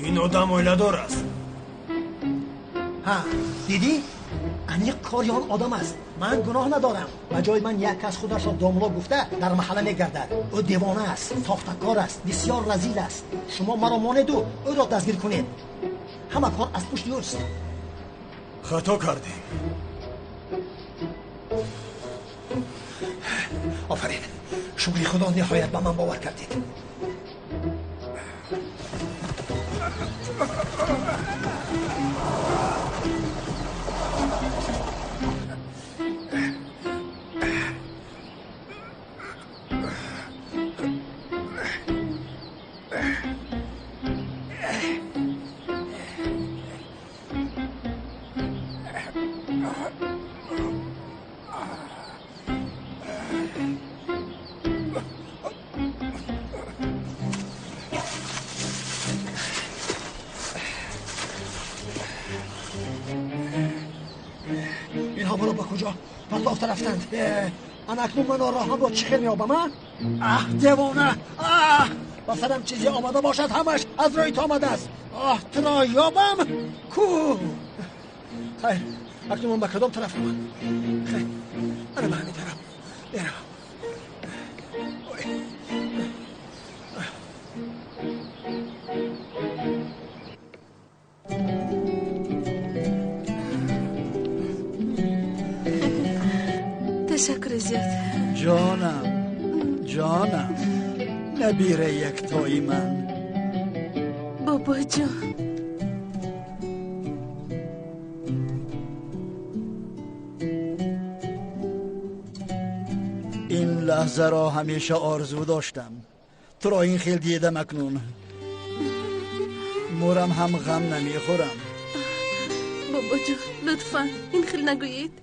ин одам оиладор аст. Ҳа, дидӣ? Аниқ кори он одам аст. Ман гуноҳ надорам. Ба ҷои ман як кас худашро домло гуфта дар маҳалла мегардад. Ӯ девона аст, сохтакор аст, бисёр разил аст. Шумо маро монеду ӯро дастгир кунед. Ҳама кор аз пушти ӯст. Хато кардем. Офарин, шукри худо, ниҳоят ба ман бовар кардед. Рафтанд. Ана акнун ман роҳамро чӣ хел меёбам? Аҳ, девона! Аҳ, ба сарам чизе омада бошад, ҳамаш аз рӯи ту омадааст. Оҳ, туро ёбам ку. Хайр, акнун ман ба кадом тараф равам? Хайр, ана ба ҳамин тараф меравам. Ташаккури зиёд. Ҷонам, ҷонам, набира яктои ман. Бобоҷон. Ин лаҳзаро ҳамеша орзу доштам. Туро ин хел дидам акнун. Мурам ҳам ғам намехӯрам. Бобоҷон, лутфан ин хел нагӯед.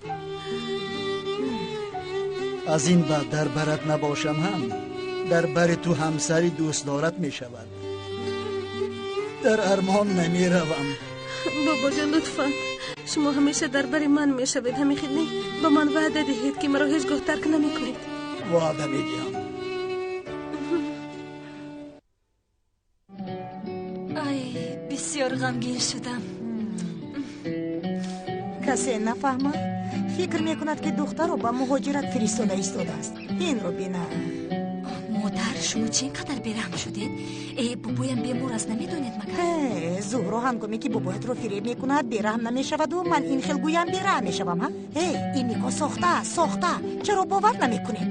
Аз ин баъд дар барат набошам ҳам дар бари ту ҳамсари дӯстдорат мешавад. Дар армон намеравам. Бобоҷон, лутфан шумо ҳамеша дар бари ман мешавед, ҳамин хел не? Ба ман ваъда диҳед ки маро ҳеҷ гоҳ тарк намекунед. Ваъда медиҳам. Ай, бисёр ғамгин шудам. Касе нафаҳмад, фикр мекунад ки духтаро ба муҳоҷират фиристода истодааст. Инро бина. Модар, шумо чӣ ин қадар бераҳм шудед? Э, бобоям бемор аст, намедонед магар? Э, Зуҳро ҳангоме ки бобоятро фиреб мекунад бераҳм намешаваду ман ин хел гӯям бераҳм мешавам, ҳа? Эй, ин никоҳ сохта аст, сохта. Чаро бовар намекунед?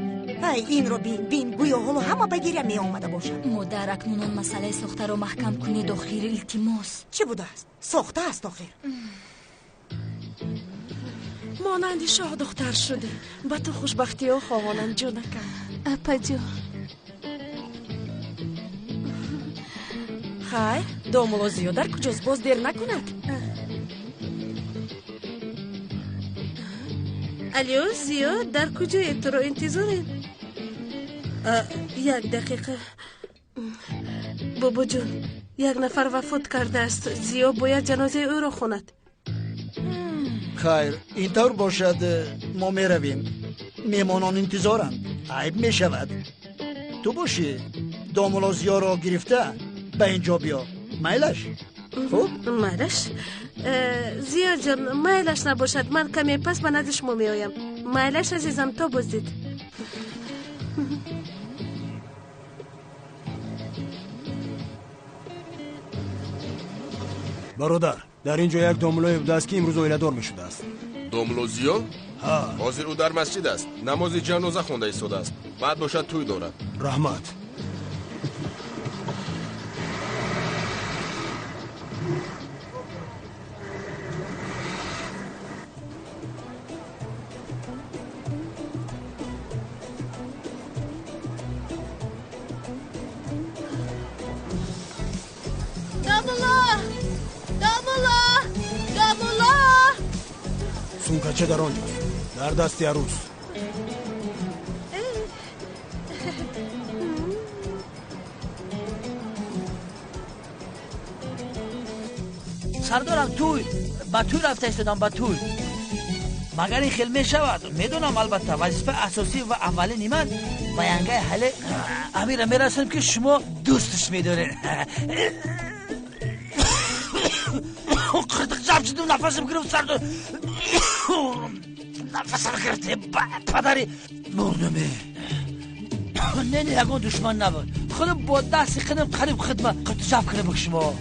Ай, инро бин, бин, гӯё ҳоло ҳама ба гиря меомада бошад. Модар, акнун он масъалаи сохтаро маҳкам кунед, охир, илтимос. Чӣ будааст? Сохта аст охир. Монанди шоҳдухтар шудӣ. Ба ту хушбахтиҳо хоҳонам, ҷонакам. Апаҷон. Хайр, домулло Зиё дар куҷост? Боз дер накунад. Алё, Зиё, дар куҷое? Туро интизорем. Як дақиқа. Бобоҷон, як нафар вафот кардааст. Зиё бояд ҷанозаи ӯро хонад. Хайр, ин тавр бошад, мо меравем. Меҳмонон интизоранд. Айб мешавад. Ту бошӣ, домулло Зиёро гирифта ба ин ҷо биё. Майлаш? Хуб? Майлаш. Зиёҷон, майлаш набошад. Ман каме пас ба назди шумо меоям. Майлаш, азизам, то боздид. Бародар, дар ин ҷо як домуллое будааст ки имрӯз оиладор мешудааст. Домулло Зиё? Ҳа. Ҳозир ӯ дар масҷид аст, намози ҷаноза хонда истодааст. Баъд бошад тӯй дорад. Раҳмат. Сумкача дар он ҷост, дар дасти арӯс. Сардорам, тӯй ба тӯй рафта истодам, ба тӯй. Магар ин хел мешавад? Медонам, албатта, вазифаи асосӣ ва аввалини ман ба янгаи ҳале амира мерасонем, ки шумо дӯстш медоред. Қирдиқ ҷаб шудум, нафасам гирифт, сардор, нафасам гирифт. Падари мурдуме, не, не, ягон душман набуд, худам бо дасти худам қариб хидма қиртиҷаб кардам ба шумо.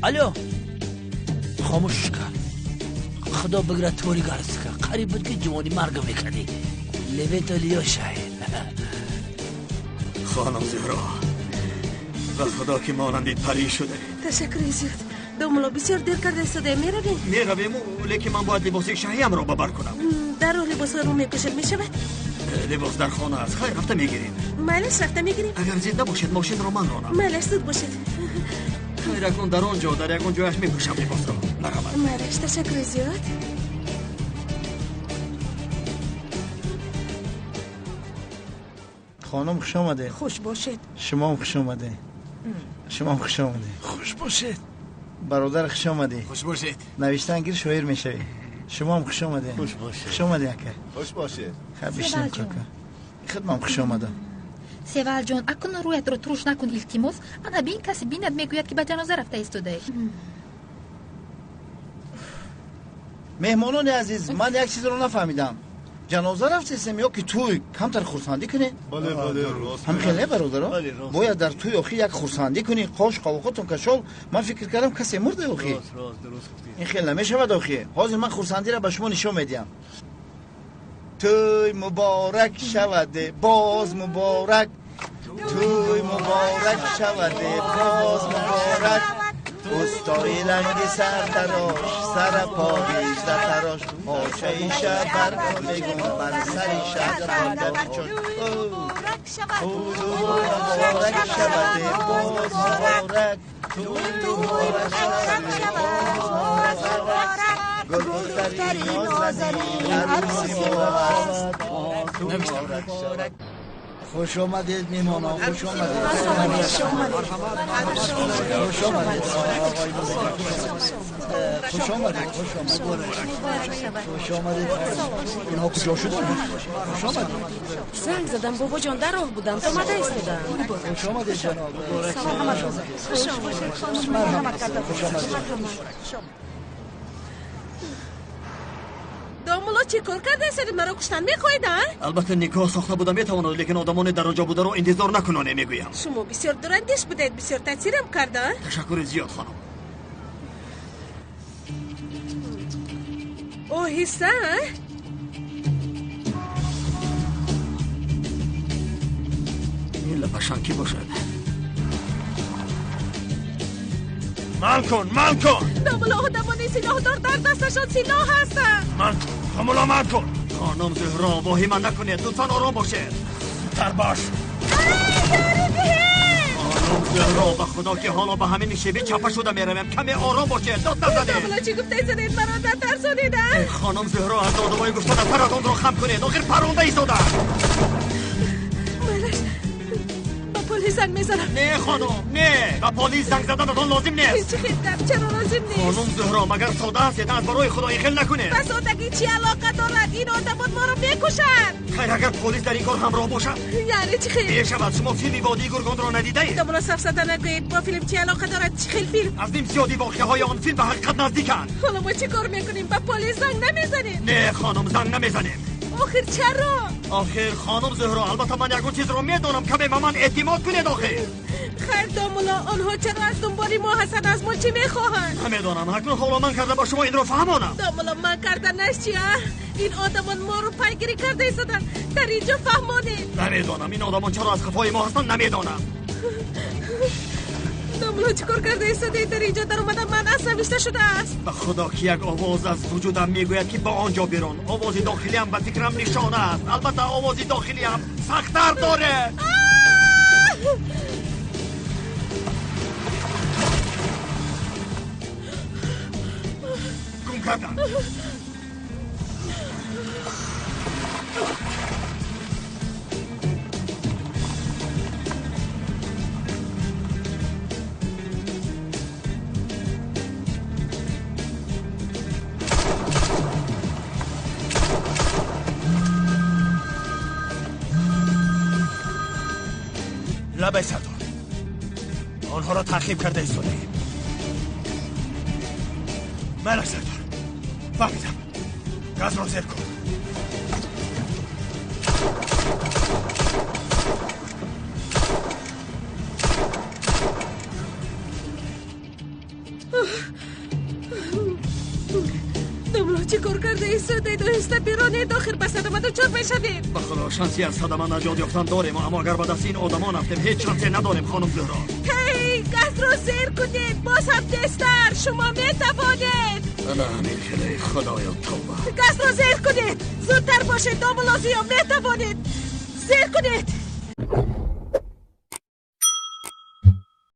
Алло, хомӯш кард. Худо бигирад тори гарска, қариб буд ки ҷавони маргам мекардӣ. Левето лиёшай. Хонум Зуҳро, ба худо ки монанди парӣ шуда. Ташаккури зиёд. Домулло, бисёр дер карда истодаем, меравем? Меравему, лекин ман бояд либоси шаҳиамро ба бар кунам. Дар роҳ либосҳоро мекушем, мешавад? Либос дар хона аст. Хайр, рафта мегирем. Майлаш, рафта мегирем. Агар зинда бошед, мошинро ман ронам. Майлаш, зуд бошед. Хайр, акнун дар он ҷо, дар ягон ҷояш мепӯшам либосро. Марҳамат. Майлаш, ташаккури зиёд. Хонум, хуш омадед. Хуш бошед. Шумоам хуш омадед. Шумоам хуш омадед. Хуш бошед. Бародар, хуш омадӣ. Хуш бошед. Навиштан гир, шоир мешавӣ. Шумоам хуш омадед. Хуш бошед. Хуш омадӣ, ака. Хуш бошед. Хаб, бишинем, кака. Худмам хуш омадам. Севалҷон, акнун рӯятро туруш накун, илтимос. Ана бин, касе бинад, мегӯяд, ки ба ҷаноза рафта истодаӣ. Меҳмонони азиз, ман як чизро нафаҳмидам. Ҷаноза рафтесем ё ки тӯй? Камтар хурсандӣ кунед. Бале, бале, рост. Ҳам хеле, бародаро, бояд дар тӯй охи як хурсандӣ кунӣ. Қош қовоқотон кашол. Ман фикр кардам, касе мурда охи. Ин хел намешавад охи. Ҳозир ман хурсандиро ба шумо нишон медиҳам. Тӯй муборак шавад, боз муборак. Тӯй муборак шавад, боз муборак. Устои ланги сартарош, сарапо ҳиждатарош, ошаи шабар мегум бар сари шабар бичош. Муборак шавад, боз муборак. Тӯй муборак шавад, боз муборак. Гулдухтари нозанин арӯси мост. Муборак шавад. Хуш омадед, меҳмонон, хуш омадед. Хуш омадед, хуш омадед, хуш омадед, хуш омадед. Инҳо куҷо шуданд? Хуш омадед. Занг задам, бобоҷон, дар роҳ будам, омада истодам. Хуш омадед, ҷаноб. Хуш омадед. Марҳамат, хуш омадед. Домулло, чӣ кор кардаистед? Маро куштан мехоҳед, а? Албатта, никоҳ сохта буда метавонад, лекин одамони дар он ҷо бударо интизор накуноне, мегӯям. Шумо бисёр дурандеш будед, бисёр таъсирам карда. Ташаккури зиёд, хонум. Оҳиста. Ин лапашан кӣ бошад? Ман кун, ман кун. Домулло, одамони силоҳдор дар дасташон силоҳ ҳастанд. Ман кун, домулло, ман кун. Хонум Зуҳро, воҳима накунед, лутфан ором бошед. Зудтар бош. Хонум Зуҳро, ба худо ки ҳоло ба ҳамин шеби чапа шуда меравем. Каме ором бошед, дод назанед. Домулло, чӣ гуфтаистодед? Маро натарсонед, а? Хонум Зуҳро, аз одамои гуфтана саратонро хам кунед, охир паронда истода. Малаш, ба полис занг мезанам. Не, хонум, не, ба полис занг заданатон лозим нест. Чӣ хел гап? Чаро лозим нест? Хонум Зуҳро, магар сода ҳастед? Аз барои худо ин хел накунед. Ба содагӣ чӣ алоқа дорад? Ин одамон моро мекушанд. Хайр, агар полис дар ин кор ҳамроҳ бошад. Яъне чӣ хел? Мешавад. Шумо филми водии гургонро надидаед? Домулло, сафсата нагӯед. Бо филм чӣ алоқа дорад? Чӣ хел филм? Аз ним зиёди воқеаҳои он филм ба ҳақиқат наздиканд. Ҳоло мо чӣ кор мекунем? Ба полис занг намезанем? Не, хонум, занг намезанем. Охир чаро? Охир, хонум Зуҳро, албатта ман ягон чизро медонам. Каме ба ман эътимод кунед охир. Хайр, домулло, онҳо чаро аз дунболи мо ҳастанд? Аз мо чӣ мехоҳанд? Намедонам. Акнун ҳоло ман карда ба шумо инро фаҳмонам. Домулло, ман карда наш чи, а? Ин одамон моро пайгирӣ карда истоданд. Дар ин ҷо фаҳмонед. Намедонам, ин одамон чаро аз қафои мо ҳастанд, намедонам. Домулло, чӣ кор карда истодед? Дар ин ҷо даромада ман аз навишта шудааст. Ба худо ки як овоз аз вуҷудам мегӯяд, ки ба он ҷо бирон. Овози дохилиам ба фикрам нишона аст. Албатта, овози дохилиам сахттар дорад. Гум карданд. Лабай сардор, онҳоро таъқиб карда истодаем. Мана сардор, фаҳмидам. Газро зер кун. Домло, чӣ кор карда истодаед? Оҳиста биронед, охир ба садама дучор мешавед. Ба худо, шанси аз садама наҷот ёфтан дорем, аммо агар ба дасти ин одамон афтем, ҳеҷ шансе надорем, хонум Зуҳро. Ҳей, газро зер кунед, боз ҳам тезтар, шумо метавонед. Ана ҳамин хеле, худоё, тавба. Газро зер кунед, зудтар бошед, домло Зиё, метавонед. Зер кунед.